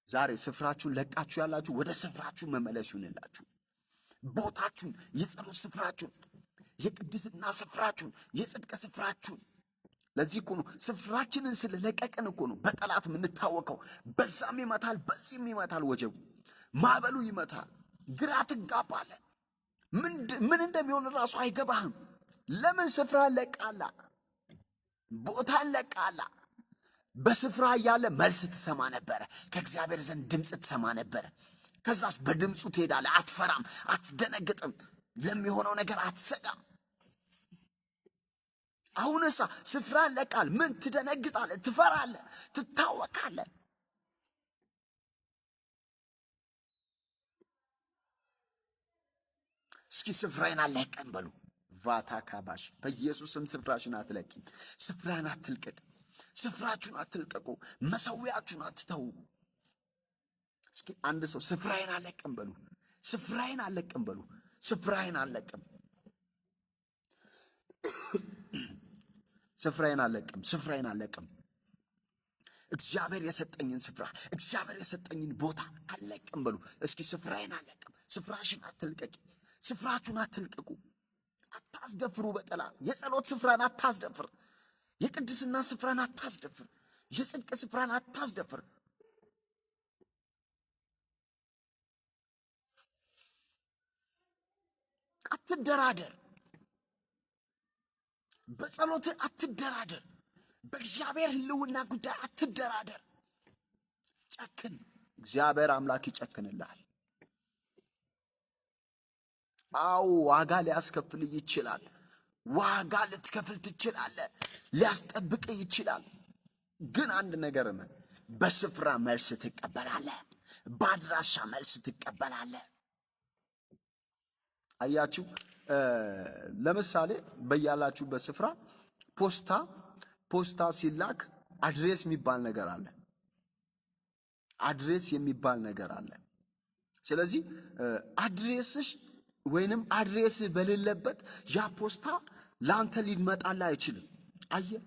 ዛሬ ስፍራችሁን ለቃችሁ ያላችሁ ወደ ስፍራችሁ መመለስ ይሁንላችሁ። ቦታችሁን፣ የጸሎት ስፍራችሁን፣ የቅድስና ስፍራችሁን፣ የጽድቅ ስፍራችሁን። ለዚህ እኮ ነው ስፍራችንን ስለለቀቅን እኮ ነው በጠላት የምንታወቀው። በዛም ይመታል፣ በዚህም ይመታል፣ ወጀቡ ማዕበሉ ይመታል። ግራ ትጋባለህ። ምን እንደሚሆን ራሱ አይገባህም። ለምን ስፍራ ለቃላ፣ ቦታን ለቃላ። በስፍራ እያለ መልስ ትሰማ ነበረ። ከእግዚአብሔር ዘንድ ድምፅ ትሰማ ነበረ። ከዛስ በድምፁ ትሄዳለህ። አትፈራም፣ አትደነግጥም፣ ለሚሆነው ነገር አትሰጋም። አሁንሳ ስፍራ ለቃል ምን ትደነግጣለህ? ትፈራለህ፣ ትታወካለህ። እስኪ ስፍራዬን አልለቅም በሉ። ቫታ ካባሽ በኢየሱስም ስፍራሽን አትለቂም። ስፍራን አትልቀቅ። ስፍራችሁን አትልቀቁ። መሰዊያችሁን አትተዉ። እስኪ አንድ ሰው ስፍራዬን አልለቅም በሉ። ስፍራዬን አልለቅም በሉ። ስፍራዬን አልለቅም፣ ስፍራዬን አልለቅም፣ ስፍራዬን አልለቅም። እግዚአብሔር የሰጠኝን ስፍራ፣ እግዚአብሔር የሰጠኝን ቦታ አልለቅም በሉ። እስኪ ስፍራዬን አልለቅም። ስፍራሽን አትልቀቂ። ስፍራችሁን አትልቀቁ። አታስደፍሩ። በጠላት የጸሎት ስፍራን አታስደፍር። የቅድስና ስፍራን አታስደፍር። የጽድቅ ስፍራን አታስደፍር። አትደራደር። በጸሎት አትደራደር። በእግዚአብሔር ሕልውና ጉዳይ አትደራደር። ጨክን። እግዚአብሔር አምላክ ይጨክንልሃል። አዎ ዋጋ ሊያስከፍል ይችላል። ዋጋ ልትከፍል ትችላለህ። ሊያስጠብቅ ይችላል። ግን አንድ ነገር እመን፣ በስፍራ መልስ ትቀበላለህ። በአድራሻ መልስ ትቀበላለህ። አያችሁ፣ ለምሳሌ በያላችሁበት ስፍራ ፖስታ ሲላክ address የሚባል ነገር አለ። Address የሚባል ነገር አለ። ስለዚህ address ሽ ወይንም address በሌለበት ያ ፖስታ ለአንተ ሊመጣልህ አይችልም። አየህ፣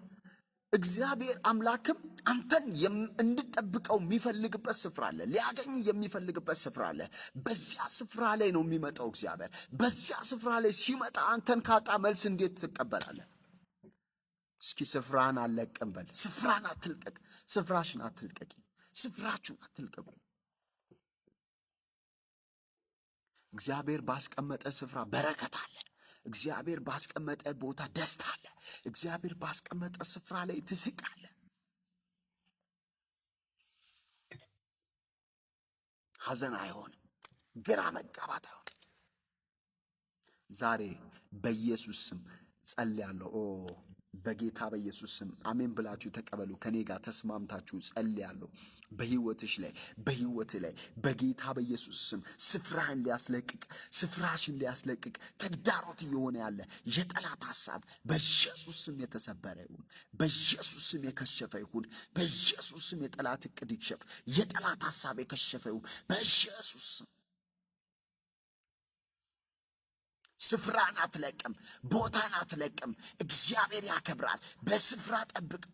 እግዚአብሔር አምላክም አንተን እንድጠብቀው የሚፈልግበት ስፍራ አለ። ሊያገኝ የሚፈልግበት ስፍራ አለ። በዚያ ስፍራ ላይ ነው የሚመጣው እግዚአብሔር። በዚያ ስፍራ ላይ ሲመጣ አንተን ካጣ መልስ እንዴት ትቀበላለህ? እስኪ ስፍራህን አልለቅም በል። ስፍራን አትልቀቅ። ስፍራሽን አትልቀቂ። ስፍራችሁን አትልቀቁ። እግዚአብሔር ባስቀመጠ ስፍራ በረከት አለ። እግዚአብሔር ባስቀመጠ ቦታ ደስታ አለ። እግዚአብሔር ባስቀመጠ ስፍራ ላይ ትስቃለህ። ሐዘን አይሆንም። ግራ መጋባት አይሆንም። ዛሬ በኢየሱስ ስም ጸልያለሁ። ኦ በጌታ በኢየሱስ ስም አሜን ብላችሁ ተቀበሉ። ከኔ ጋር ተስማምታችሁ ጸልያለሁ። በህይወትሽ ላይ፣ በህይወት ላይ በጌታ በኢየሱስ ስም ስፍራህን ሊያስለቅቅ፣ ስፍራሽን ሊያስለቅቅ ተግዳሮት እየሆነ ያለ የጠላት ሐሳብ በኢየሱስ ስም የተሰበረ ይሁን። በኢየሱስ ስም የከሸፈ ይሁን። በኢየሱስ ስም የጠላት እቅድ ይክሸፍ። የጠላት ሐሳብ የከሸፈ ይሁን በኢየሱስ ስም። ስፍራን አትለቅም፣ ቦታን አትለቅም። እግዚአብሔር ያከብራል። በስፍራ ጠብቅ፣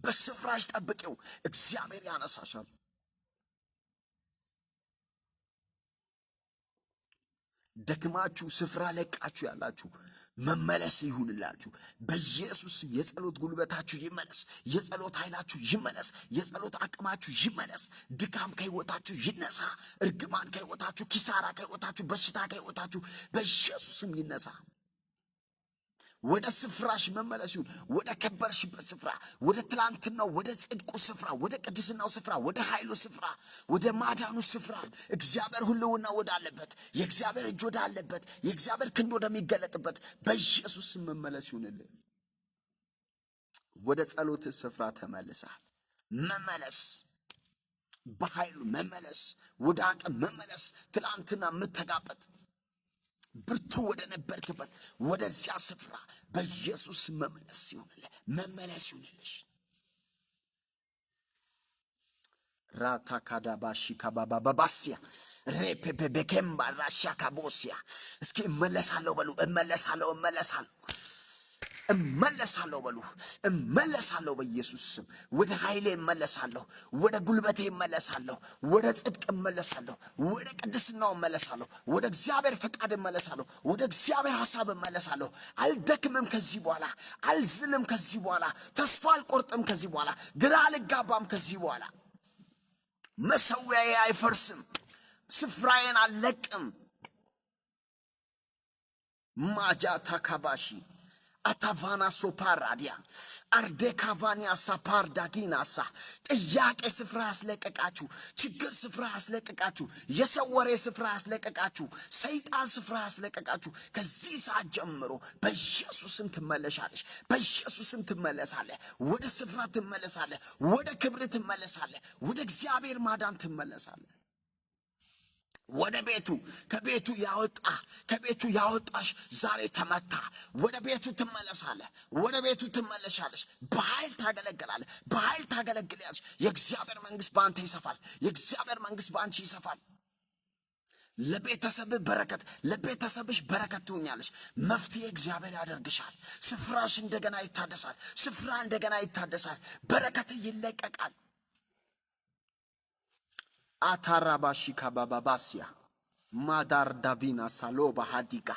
በስፍራሽ ጠብቂው፣ እግዚአብሔር ያነሳሻል። ደክማችሁ ስፍራ ለቃችሁ ያላችሁ መመለስ ይሁንላችሁ በኢየሱስ። የጸሎት ጉልበታችሁ ይመለስ። የጸሎት ኃይላችሁ ይመለስ። የጸሎት አቅማችሁ ይመለስ። ድካም ከህይወታችሁ ይነሳ። እርግማን ከህይወታችሁ፣ ኪሳራ ከህይወታችሁ፣ በሽታ ከህይወታችሁ በኢየሱስም ይነሳ። ወደ ስፍራሽ መመለስ ይሁን። ወደ ከበርሽበት ስፍራ፣ ወደ ትላንትናው፣ ወደ ጽድቁ ስፍራ፣ ወደ ቅድስናው ስፍራ፣ ወደ ኃይሉ ስፍራ፣ ወደ ማዳኑ ስፍራ፣ እግዚአብሔር ሕልውና ወዳለበት፣ የእግዚአብሔር እጅ ወዳለበት፣ የእግዚአብሔር ክንድ ወደሚገለጥበት በኢየሱስ መመለስ ይሁንልህ። ወደ ጸሎት ስፍራ ተመልሰሃል። መመለስ፣ በኃይሉ መመለስ፣ ወደ አቅም መመለስ፣ ትላንትና የምተጋበት ብርቱ ወደ ነበርክበት ወደዚያ ስፍራ በኢየሱስ መመለስ ይሁንልህ፣ መመለስ ይሁንልሽ። ራታካዳባሺ ካባባባባሲያ ሬፔፔቤኬምባ ራሻ ካቦሲያ። እስኪ እመለሳለሁ በሉ። እመለሳለሁ፣ እመለሳለሁ፣ እመለሳለሁ በሉ። እመለሳለሁ በኢየሱስ ስም። ወደ ኃይሌ እመለሳለሁ፣ ወደ ጉልበቴ እመለሳለሁ፣ ወደ ጽድቅ እመለሳለሁ፣ ወደ ቅድስናው እመለሳለሁ፣ ወደ እግዚአብሔር ፈቃድ እመለሳለሁ፣ ወደ እግዚአብሔር ሐሳብ እመለሳለሁ። አልደክምም ከዚህ በኋላ፣ አልዝልም ከዚህ በኋላ፣ ተስፋ አልቆርጥም ከዚህ በኋላ፣ ግራ አልጋባም ከዚህ በኋላ። መሰዊያዬ አይፈርስም፣ ስፍራዬን አልለቅም። ማጃ ታካባሺ አታቫና ሶፓራዲያ አርዴካቫኒያ ሳፓርዳጊናሳ። ጥያቄ ስፍራ ያስለቀቃችሁ፣ ችግር ስፍራ ያስለቀቃችሁ፣ የሰው ወሬ ስፍራ ያስለቀቃችሁ፣ ሰይጣን ስፍራ ያስለቀቃችሁ ከዚህ ሰዓት ጀምሮ በኢየሱስም ትመለሻለሽ፣ በኢየሱስም ትመለሳለህ። ወደ ስፍራ ትመለሳለህ፣ ወደ ክብር ትመለሳለህ፣ ወደ እግዚአብሔር ማዳን ትመለሳለህ። ወደ ቤቱ፣ ከቤቱ ያወጣ፣ ከቤቱ ያወጣሽ ዛሬ ተመታ። ወደ ቤቱ ትመለሳለህ። ወደ ቤቱ ትመለሻለሽ። በኃይል ታገለግላለህ። በኃይል ታገለግላለሽ። የእግዚአብሔር መንግስት በአንተ ይሰፋል። የእግዚአብሔር መንግስት በአንቺ ይሰፋል። ለቤተሰብህ በረከት፣ ለቤተሰብሽ በረከት ትሆኛለሽ። መፍትሄ እግዚአብሔር ያደርግሻል። ስፍራሽ እንደገና ይታደሳል። ስፍራ እንደገና ይታደሳል። በረከት ይለቀቃል። አታራባሺ ካባባባሲያ ማዳር ዳቪና ሳሎባ ሃዲጋ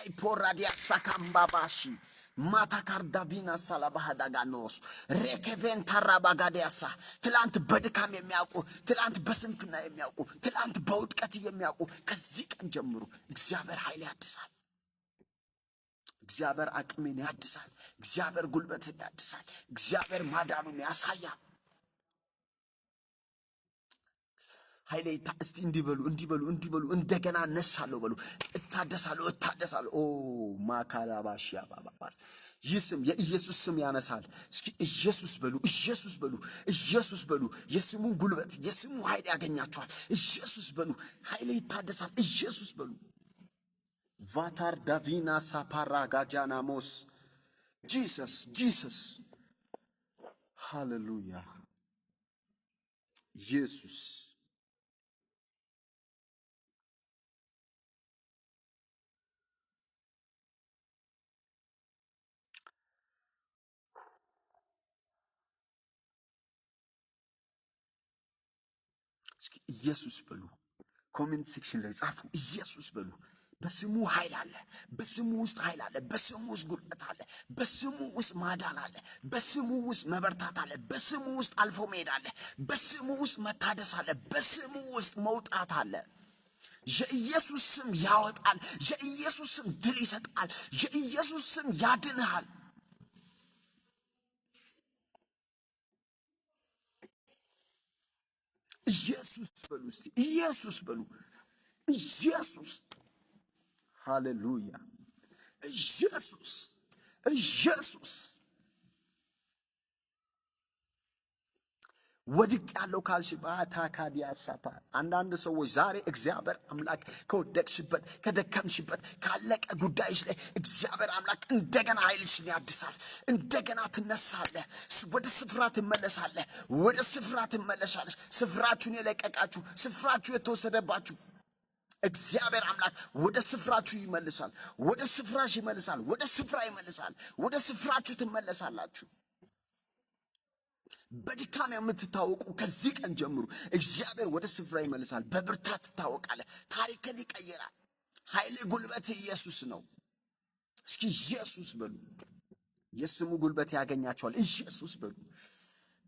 አይፖራዲያ ሳካምባባሺ ማታካር ዳቪና ሳላባሃዳጋኖስ ሬኬቬንታራባጋዲያሳ። ትላንት በድካም የሚያውቁ፣ ትላንት በስንፍና የሚያውቁ፣ ትላንት በውድቀት የሚያውቁ ከዚህ ቀን ጀምሮ እግዚአብሔር ኃይል ያድሳል። እግዚአብሔር አቅሜን ያድሳል። እግዚአብሔር ጉልበትን ያድሳል። እግዚአብሔር ማዳኑን ያሳያል። ኃይሌ እስቲ እንዲበሉ እንዲበሉ እንዲበሉ እንደገና እነሳለሁ በሉ። እታደሳለሁ እታደሳለሁ። ኦ ማካላባሽ ያባባስ ይህ ስም የኢየሱስ ስም ያነሳል። እስኪ ኢየሱስ በሉ፣ ኢየሱስ በሉ፣ ኢየሱስ በሉ። የስሙን ጉልበት የስሙ ኃይል ያገኛቸዋል። ኢየሱስ በሉ፣ ኃይሌ ይታደሳል። ኢየሱስ በሉ። ቫታር ዳቪና ሳፓራ ጋጃናሞስ Jesus, Jesus፣ ሃሌሉያ ኢየሱስ። እስኪ ኢየሱስ በሉ። Comment section ላይ ጻፉ። ኢየሱስ በሉ። በስሙ ኃይል አለ። በስሙ ውስጥ ኃይል አለ። በስሙ ውስጥ ጉልበት አለ። በስሙ ውስጥ ማዳን አለ። በስሙ ውስጥ መበርታት አለ። በስሙ ውስጥ አልፎ መሄድ አለ። በስሙ ውስጥ መታደስ አለ። በስሙ ውስጥ መውጣት አለ። የኢየሱስ ስም ያወጣል። የኢየሱስ ስም ድል ይሰጣል። የኢየሱስ ስም ያድንሃል። ኢየሱስ በሉ እስቲ፣ ኢየሱስ በሉ። ኢየሱስ፣ ሃሌሉያ! ኢየሱስ፣ ኢየሱስ። ወድቄያለሁ ካልሽ ባታካዲያሳፓ አንዳንድ ሰዎች ዛሬ እግዚአብሔር አምላክ ከወደቅሽበት፣ ከደከምሽበት፣ ካለቀ ጉዳይሽ ላይ እግዚአብሔር አምላክ እንደገና ኃይልሽን ያድሳል። እንደገና ትነሳለህ፣ ወደ ስፍራ ትመለሳለህ፣ ወደ ስፍራ ትመለሳለሽ። ስፍራችሁን የለቀቃችሁ፣ ስፍራችሁ የተወሰደባችሁ እግዚአብሔር አምላክ ወደ ስፍራችሁ ይመልሳል። ወደ ስፍራሽ ይመልሳል። ወደ ስፍራ ይመልሳል። ወደ ስፍራችሁ ትመለሳላችሁ። በድካም የምትታወቁ ከዚህ ቀን ጀምሮ እግዚአብሔር ወደ ስፍራ ይመልሳል። በብርታት ትታወቃለህ። ታሪክን ይቀይራል። ኃይል ጉልበት ኢየሱስ ነው። እስኪ ኢየሱስ በሉ። የስሙ ጉልበት ያገኛቸዋል። ኢየሱስ በሉ።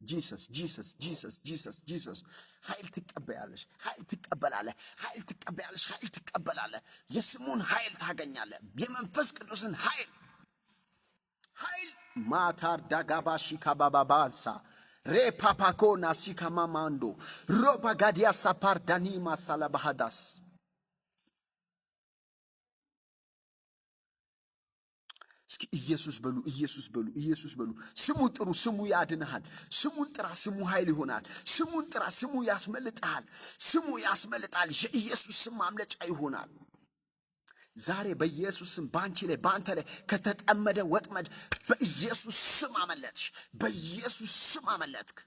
Jesus, Jesus, Jesus, Jesus, Jesus። ኃይል ትቀበያለሽ። ኃይል ትቀበላለህ። ኃይል ትቀበያለሽ። ኃይል ትቀበላለህ። የስሙን ኃይል ታገኛለህ። የመንፈስ ቅዱስን ኃይል፣ ኃይል። ማታር ዳጋባሺ ካባባባሳ ሬፓፓኮና ሲካማማንዶ ሮፓ ጋዲያ ሳፓር ዳኒማ ሳላባሃዳስ። እስኪ ኢየሱስ በሉ፣ ኢየሱስ በሉ፣ ኢየሱስ በሉ። ስሙን ጥሩ፣ ስሙ ያድንሃል። ስሙን ጥራ፣ ስሙ ኃይል ይሆናል። ስሙን ጥራ፣ ስሙ ያስመልጥሃል። ስሙ ያስመልጣል። የኢየሱስ ስም ማምለጫ ይሆናል። ዛሬ በኢየሱስ ስም በአንቺ ላይ፣ በአንተ ላይ ከተጠመደ ወጥመድ በኢየሱስ ስም አመለጥሽ። በኢየሱስ ስም አመለጥክ።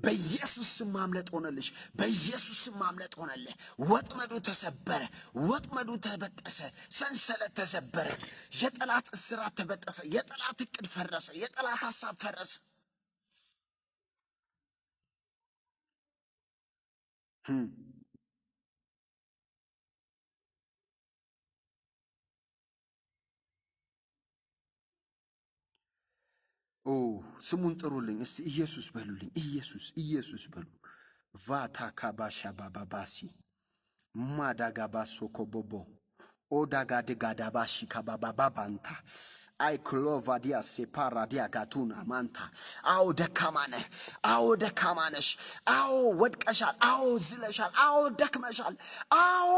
በኢየሱስ ስም ማምለጥ ሆነልሽ። በኢየሱስ ስም ማምለጥ ሆነልህ። ወጥመዱ ተሰበረ። ወጥመዱ ተበጠሰ። ሰንሰለት ተሰበረ። የጠላት እስራት ተበጠሰ። የጠላት እቅድ ፈረሰ። የጠላት ሀሳብ ፈረሰ። ኦ ስሙን ጥሩልኝ እስቲ፣ ኢየሱስ በሉልኝ። ኢየሱስ፣ ኢየሱስ በሉ። ቫታ ካባሻ ባባባሲ ማዳጋባሶ ኮቦቦ ኦዳጋ ድጋዳባሺ ካባባባባንታ አይክሎቫ ዲያ ሴፓራ ዲያ ጋቱና ማንታ። አዎ ደካማ ነህ። አዎ ደካማ ነሽ። አዎ ወድቀሻል። አዎ ዝለሻል። አዎ ደክመሻል። አዎ፣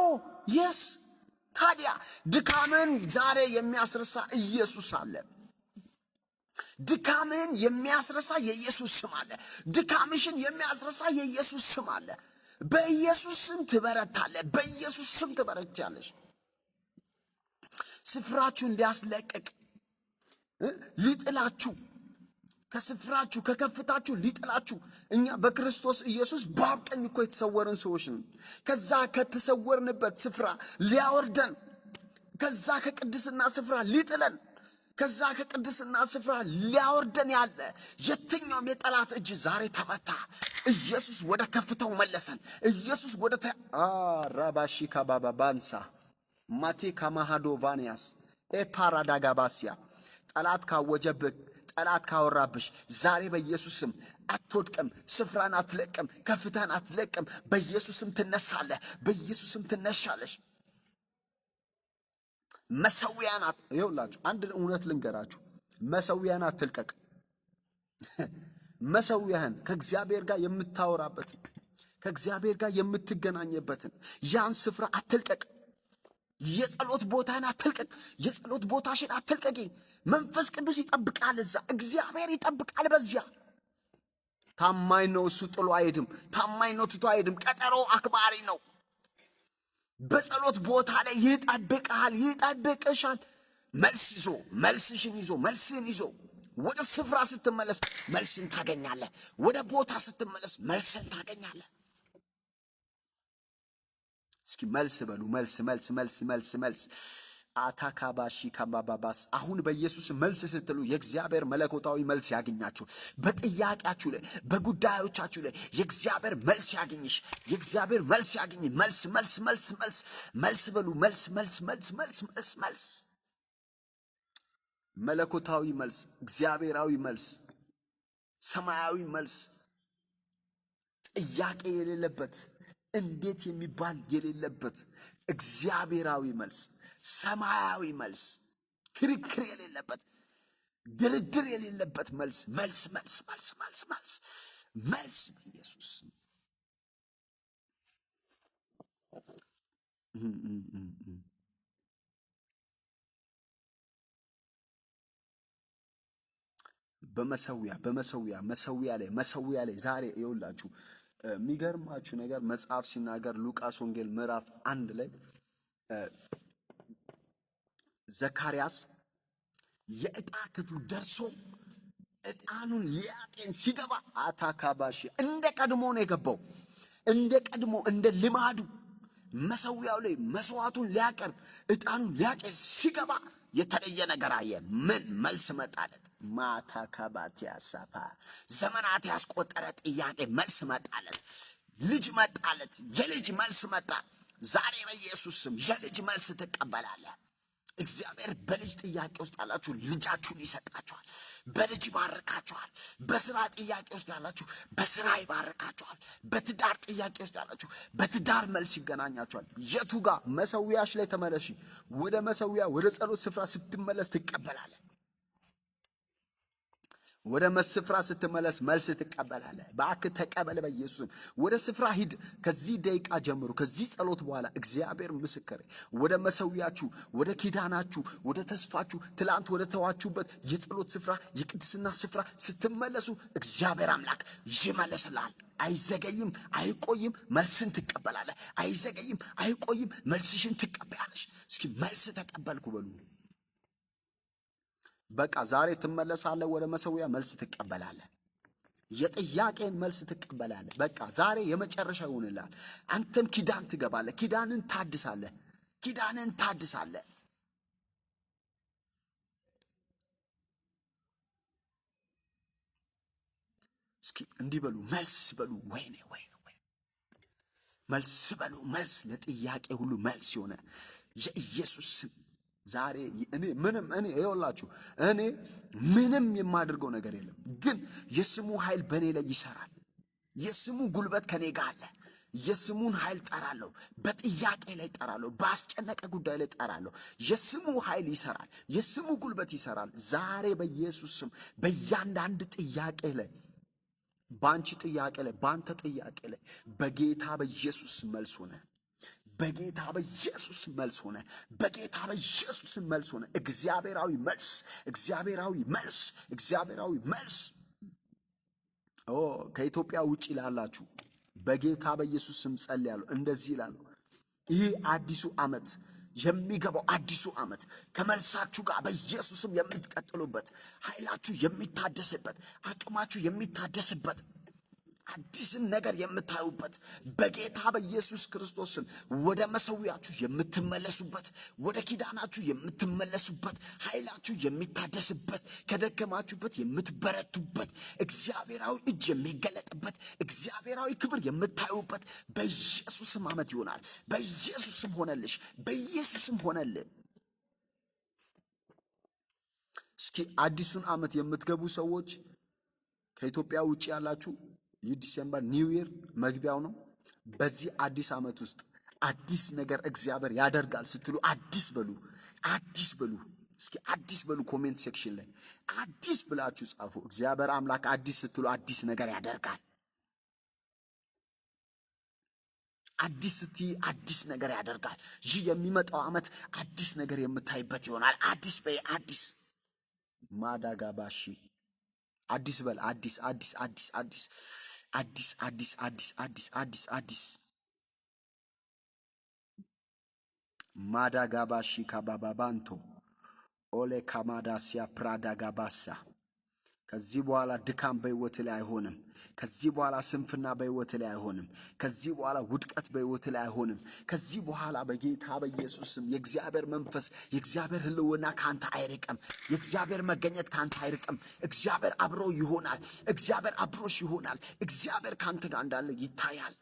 yes። ታዲያ ድካምን ዛሬ የሚያስረሳ ኢየሱስ አለ። ድካምን የሚያስረሳ የኢየሱስ ስም አለ። ድካምሽን የሚያስረሳ የኢየሱስ ስም አለ። በኢየሱስ ስም ትበረታለህ። በኢየሱስ ስም ትበረቻለሽ። ስፍራችሁን ሊያስለቅቅ፣ ሊጥላችሁ፣ ከስፍራችሁ ከከፍታችሁ ሊጥላችሁ። እኛ በክርስቶስ ኢየሱስ በአብ ቀኝ እኮ የተሰወርን ሰዎች ነን። ከዛ ከተሰወርንበት ስፍራ ሊያወርደን፣ ከዛ ከቅድስና ስፍራ ሊጥለን፣ ከዛ ከቅድስና ስፍራ ሊያወርደን ያለ የትኛውም የጠላት እጅ ዛሬ ተመታ። ኢየሱስ ወደ ከፍታው መለሰን። ኢየሱስ ወደ ራባሺ ካባባባንሳ ማቴ ካማሃዶ ቫንያስ ኤፓራዳጋባሲያ። ጠላት ካወጀብህ፣ ጠላት ካወራብሽ ዛሬ በኢየሱስ ስም አትወድቅም። ስፍራን አትለቅም። ከፍታን አትለቅም። በኢየሱስ ስም ትነሳለህ። በኢየሱስ ስም ትነሻለሽ። መሰዊያን፣ ይኸውላችሁ አንድ እውነት ልንገራችሁ። መሰዊያን አትልቀቅ። መሰዊያህን፣ ከእግዚአብሔር ጋር የምታወራበትን፣ ከእግዚአብሔር ጋር የምትገናኝበትን ያን ስፍራ አትልቀቅ። የጸሎት ቦታን አትልቀቅ። የጸሎት ቦታሽን አትልቀቂ። መንፈስ ቅዱስ ይጠብቃል እዛ፣ እግዚአብሔር ይጠብቃል በዚያ። ታማኝ ነው እሱ፣ ጥሎ አይሄድም። ታማኝ ነው፣ ትቶ አይሄድም። ቀጠሮ አክባሪ ነው። በጸሎት ቦታ ላይ ይጠብቃል፣ ይጠብቅሻል። መልስ ይዞ፣ መልስሽን ይዞ፣ መልስን ይዞ ወደ ስፍራ ስትመለስ መልስን ታገኛለህ። ወደ ቦታ ስትመለስ መልስን ታገኛለህ። እስኪ መልስ በሉ። መልስ፣ መልስ፣ መልስ፣ መልስ፣ መልስ። አታካባሺ ካባባባስ። አሁን በኢየሱስ መልስ ስትሉ የእግዚአብሔር መለኮታዊ መልስ ያግኛችሁ። በጥያቄያችሁ ላይ፣ በጉዳዮቻችሁ ላይ የእግዚአብሔር መልስ ያግኝሽ። የእግዚአብሔር መልስ ያግኝ። መልስ፣ መልስ፣ መልስ፣ መልስ፣ መልስ በሉ። መልስ፣ መልስ፣ መልስ፣ መልስ፣ መልስ፣ መልስ። መለኮታዊ መልስ፣ እግዚአብሔራዊ መልስ፣ ሰማያዊ መልስ፣ ጥያቄ የሌለበት፣ እንዴት የሚባል የሌለበት እግዚአብሔራዊ መልስ፣ ሰማያዊ መልስ፣ ክርክር የሌለበት፣ ድርድር የሌለበት መልስ፣ መልስ፣ መልስ፣ መልስ፣ መልስ፣ መልስ፣ መልስ በኢየሱስ። በመሰዊያ መሰዊያ ላይ ዛሬ ይኸውላችሁ፣ የሚገርማችሁ ነገር መጽሐፍ ሲናገር ሉቃስ ወንጌል ምዕራፍ 1 ላይ ዘካርያስ የዕጣ ክፍሉ ደርሶ ዕጣኑን ሊያጤን ሲገባ አታካባሺ እንደ ቀድሞ ነው የገባው። እንደ ቀድሞ፣ እንደ ልማዱ መሰዊያው ላይ መስዋዕቱን ሊያቀርብ፣ ዕጣኑን ሊያጨስ ሲገባ የተለየ ነገር አየ። ምን መልስ መጣለት? ማታካባት ያሳፋ ዘመናት ያስቆጠረ ጥያቄ መልስ መጣለት። ልጅ መጣለት። የልጅ መልስ መጣ። ዛሬ በኢየሱስ ስም የልጅ መልስ ትቀበላለህ። እግዚአብሔር በልጅ ጥያቄ ውስጥ ያላችሁ ልጃችሁን ይሰጣችኋል። በልጅ ይባርካችኋል። በስራ ጥያቄ ውስጥ ያላችሁ በስራ ይባርካችኋል። በትዳር ጥያቄ ውስጥ ያላችሁ በትዳር መልስ ይገናኛችኋል። የቱ ጋር? መሰዊያሽ ላይ ተመለሺ። ወደ መሰዊያ፣ ወደ ጸሎት ስፍራ ስትመለስ ትቀበላለህ። ወደ ስፍራ ስትመለስ መልስ ትቀበላለህ። እባክህ ተቀበል በኢየሱስም። ወደ ስፍራ ሂድ። ከዚህ ደቂቃ ጀምሮ፣ ከዚህ ጸሎት በኋላ፣ እግዚአብሔር ምስክሬ፣ ወደ መሰዊያችሁ፣ ወደ ኪዳናችሁ፣ ወደ ተስፋችሁ፣ ትላንት ወደ ተዋችሁበት የጸሎት ስፍራ፣ የቅድስና ስፍራ ስትመለሱ እግዚአብሔር አምላክ ይመለስልሃል። አይዘገይም፣ አይቆይም፣ መልስን ትቀበላለህ። አይዘገይም፣ አይቆይም፣ መልስሽን ትቀበያለሽ። እስኪ መልስ ተቀበልኩ በሉ። በቃ ዛሬ ትመለሳለህ ወደ መሰዊያ፣ መልስ ትቀበላለህ። የጥያቄን መልስ ትቀበላለህ። በቃ ዛሬ የመጨረሻ ይሆንልሃል። አንተም ኪዳን ትገባለህ። ኪዳንን ታድሳለህ። ኪዳንን ታድሳለህ። እስኪ እንዲህ በሉ፣ መልስ በሉ። ወይኔ ወይኔ ወይኔ፣ መልስ በሉ። መልስ፣ ለጥያቄ ሁሉ መልስ የሆነ የኢየሱስ ስም። ዛሬ እኔ ምንም፣ እኔ ይኸውላችሁ፣ እኔ ምንም የማደርገው ነገር የለም፣ ግን የስሙ ኃይል በእኔ ላይ ይሰራል። የስሙ ጉልበት ከኔ ጋር አለ። የስሙን ኃይል ጠራለሁ። በጥያቄ ላይ ጠራለሁ። በአስጨነቀ ጉዳይ ላይ ጠራለሁ። የስሙ ኃይል ይሰራል። የስሙ ጉልበት ይሰራል። ዛሬ በኢየሱስ ስም በእያንዳንድ ጥያቄ ላይ፣ በአንቺ ጥያቄ ላይ፣ በአንተ ጥያቄ ላይ በጌታ በኢየሱስ መልስ ሆነ። በጌታ በኢየሱስ መልስ ሆነ። በጌታ በኢየሱስ መልስ ሆነ። እግዚአብሔራዊ መልስ፣ እግዚአብሔራዊ መልስ፣ እግዚአብሔራዊ መልስ። ኦ፣ ከኢትዮጵያ ውጭ ላላችሁ በጌታ በኢየሱስ ስም ጸልያለሁ። እንደዚህ ይላሉ። ይህ አዲሱ ዓመት፣ የሚገባው አዲሱ ዓመት ከመልሳችሁ ጋር በኢየሱስም የምትቀጥሉበት፣ ኃይላችሁ የሚታደስበት፣ አቅማችሁ የሚታደስበት፣ አዲስን ነገር የምታዩበት፣ በጌታ በኢየሱስ ክርስቶስ ስም ወደ መሰዊያችሁ የምትመለሱበት፣ ወደ ኪዳናችሁ የምትመለሱበት፣ ኃይላችሁ የሚታደስበት፣ ከደከማችሁበት የምትበረቱበት፣ እግዚአብሔራዊ እጅ የሚገለጥበት፣ እግዚአብሔራዊ ክብር የምታዩበት በኢየሱስ ስም ዓመት ይሆናል። በኢየሱስ ስም ሆነልሽ። በኢየሱስ ስም ሆነልህ። እስኪ አዲሱን ዓመት የምትገቡ ሰዎች፣ ከኢትዮጵያ ውጭ ያላችሁ፣ ይህ December New Year መግቢያው ነው። በዚህ አዲስ ዓመት ውስጥ አዲስ ነገር እግዚአብሔር ያደርጋል ስትሉ አዲስ በሉ፣ አዲስ በሉ፣ እስኪ አዲስ በሉ። Comment section ላይ አዲስ ብላችሁ ጻፉ። እግዚአብሔር አምላክ አዲስ ስትሉ አዲስ ነገር ያደርጋል። አዲስ ስትይ አዲስ ነገር ያደርጋል። ይህ የሚመጣው ዓመት አዲስ ነገር የምታይበት ይሆናል። አዲስ በይ፣ አዲስ ማዳጋባሺ አዲስ በል፣ አዲስ አዲስ አዲስ አዲስ አዲስ አዲስ አዲስ አዲስ አዲስ አዲስ ማዳጋባሺ ካባባባንቶ ኦሌ ካማዳሲያ ፕራዳጋባሳ። ከዚህ በኋላ ድካም በሕይወት ላይ አይሆንም። ከዚህ በኋላ ስንፍና በሕይወት ላይ አይሆንም። ከዚህ በኋላ ውድቀት በሕይወት ላይ አይሆንም። ከዚህ በኋላ በጌታ በኢየሱስ ስም የእግዚአብሔር መንፈስ፣ የእግዚአብሔር ሕልውና ከአንተ አይርቅም። የእግዚአብሔር መገኘት ከአንተ አይርቅም። እግዚአብሔር አብሮ ይሆናል። እግዚአብሔር አብሮሽ ይሆናል። እግዚአብሔር ከአንተ ጋር እንዳለ ይታያል።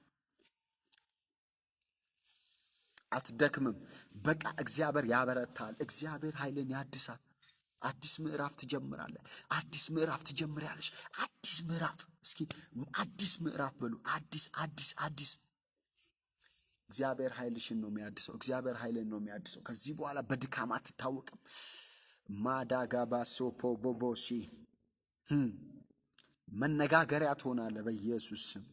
አትደክምም። በቃ እግዚአብሔር ያበረታል። እግዚአብሔር ኃይልን ያድሳል። አዲስ ምዕራፍ ትጀምራለህ። አዲስ ምዕራፍ ትጀምሪያለሽ። አዲስ ምዕራፍ፣ እስኪ አዲስ ምዕራፍ በሉ። አዲስ አዲስ አዲስ። እግዚአብሔር ኃይልሽን ነው የሚያድሰው። እግዚአብሔር ኃይልን ነው የሚያድሰው። ከዚህ በኋላ በድካም አትታወቅም። ማዳጋባሶፖ ቦቦሺ መነጋገሪያ ትሆናለህ በኢየሱስ ስም።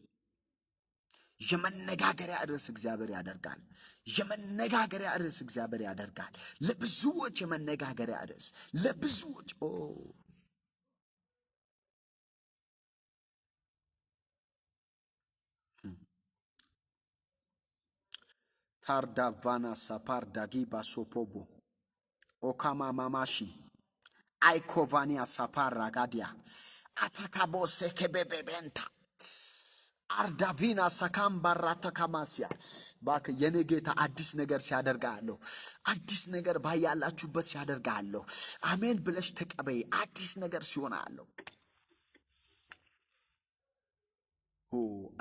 የመነጋገሪያ ርዕስ እግዚአብሔር ያደርጋል። የመነጋገሪያ ርዕስ እግዚአብሔር ያደርጋል። ለብዙዎች የመነጋገሪያ ርዕስ፣ ለብዙዎች። ኦ ታርዳ ቫናሳ ፓርዳ ጊባ ሶፖቦ ኦካማ ማማሺ አይኮቫኒያ ሳፓራ ጋዲያ አታካቦ ሴኬቤቤቤንታ አርዳቪና ሰካምባራታ ካማሲያ። እባክህ የኔ ጌታ አዲስ ነገር ሲያደርግ አለሁ። አዲስ ነገር ባያላችሁበት ሲያደርግ አለሁ። አሜን ብለሽ ተቀበይ። አዲስ ነገር ሲሆን አለሁ።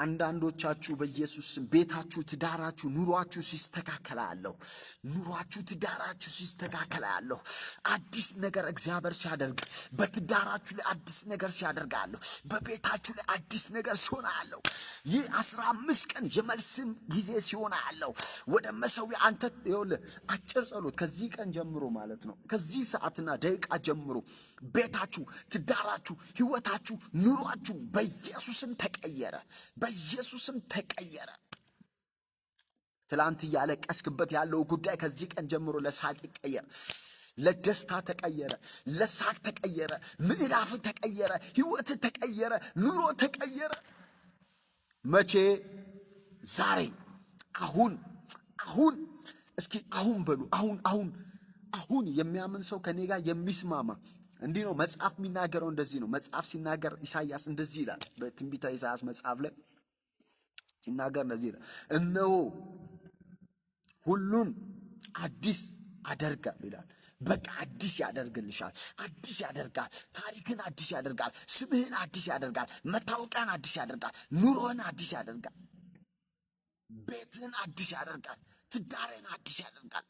አንዳንዶቻችሁ በኢየሱስ ስም ቤታችሁ፣ ትዳራችሁ፣ ኑሯችሁ ሲስተካከል አለሁ። ኑሯችሁ፣ ትዳራችሁ ሲስተካከል አለሁ። አዲስ ነገር እግዚአብሔር ሲያደርግ፣ በትዳራችሁ ላይ አዲስ ነገር ሲያደርግ አለሁ። በቤታችሁ ላይ አዲስ ነገር ሲሆን አለሁ። ይህ 15 ቀን የመልስም ጊዜ ሲሆን አለሁ። ወደ መሰዊያ አንተ ይኸውልህ አጭር ጸሎት ከዚህ ቀን ጀምሮ ማለት ነው። ከዚህ ሰዓትና ደቂቃ ጀምሮ ቤታችሁ፣ ትዳራችሁ፣ ህይወታችሁ፣ ኑሯችሁ በኢየሱስም ተቀየረ። በኢየሱስም ተቀየረ። ትላንት እያለቀስክበት ያለው ጉዳይ ከዚህ ቀን ጀምሮ ለሳቅ ይቀየር፣ ለደስታ ተቀየረ፣ ለሳቅ ተቀየረ፣ ምዕራፍ ተቀየረ፣ ህይወት ተቀየረ፣ ኑሮ ተቀየረ። መቼ? ዛሬ፣ አሁን፣ አሁን። እስኪ አሁን በሉ። አሁን፣ አሁን፣ አሁን። የሚያምን ሰው ከኔ ጋር የሚስማማ እንዲህ ነው መጽሐፍ የሚናገረው፣ እንደዚህ ነው መጽሐፍ ሲናገር። ኢሳይያስ እንደዚህ ይላል። በትንቢተ ኢሳይያስ መጽሐፍ ላይ ሲናገር እንደዚህ ይላል፣ እነሆ ሁሉን አዲስ አደርጋለሁ ይላል። በቃ አዲስ ያደርግልሻል። አዲስ ያደርጋል። ታሪክን አዲስ ያደርጋል። ስምህን አዲስ ያደርጋል። መታወቂያን አዲስ ያደርጋል። ኑሮህን አዲስ ያደርጋል። ቤትህን አዲስ ያደርጋል። ትዳርህን አዲስ ያደርጋል።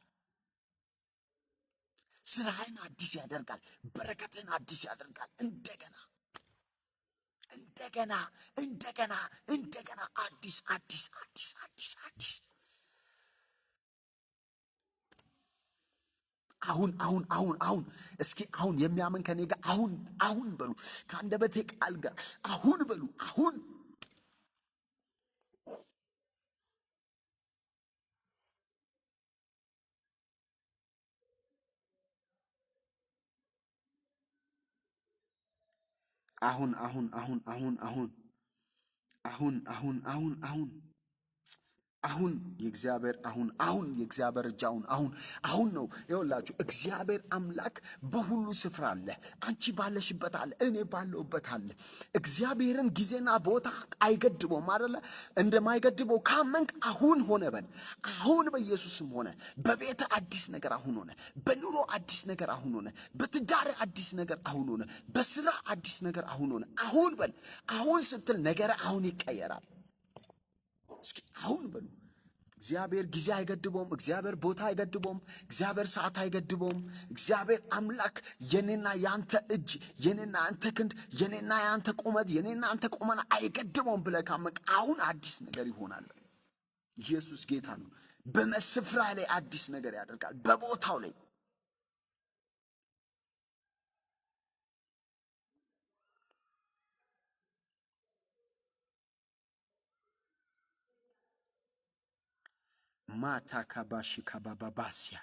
ስራህን አዲስ ያደርጋል። በረከትህን አዲስ ያደርጋል። እንደገና እንደገና እንደገና እንደገና አዲስ አዲስ አዲስ አዲስ አዲስ። አሁን አሁን አሁን አሁን። እስኪ አሁን የሚያምን ከኔ ጋር አሁን አሁን በሉ። ከአንደበቴ ቃል ጋር አሁን በሉ። አሁን አሁን አሁን አሁን አሁን አሁን አሁን አሁን አሁን አሁን አሁን የእግዚአብሔር አሁን አሁን የእግዚአብሔር እጅ አሁን አሁን አሁን ነው። ይኸውላችሁ እግዚአብሔር አምላክ በሁሉ ስፍራ አለ። አንቺ ባለሽበት አለ፣ እኔ ባለሁበት አለ። እግዚአብሔርን ጊዜና ቦታ አይገድበውም አይደለ? እንደማይገድበው ካመንክ አሁን ሆነ በል። አሁን በኢየሱስም ሆነ። በቤት አዲስ ነገር አሁን ሆነ። በኑሮ አዲስ ነገር አሁን ሆነ። በትዳር አዲስ ነገር አሁን ሆነ። በስራ አዲስ ነገር አሁን ሆነ። አሁን በል። አሁን ስትል ነገር አሁን ይቀየራል። እስኪ አሁን በሉ። እግዚአብሔር ጊዜ አይገድበውም። እግዚአብሔር ቦታ አይገድበውም። እግዚአብሔር ሰዓት አይገድበውም። እግዚአብሔር አምላክ የኔና ያንተ እጅ፣ የኔና ያንተ ክንድ፣ የኔና ያንተ ቁመት፣ የኔና ያንተ ቁመና አይገድበውም ብለህ ካመንክ አሁን አዲስ ነገር ይሆናል። ኢየሱስ ጌታ ነው። በመስፍራ ላይ አዲስ ነገር ያደርጋል። በቦታው ላይ ማታካባሺ ካባባባሲያ።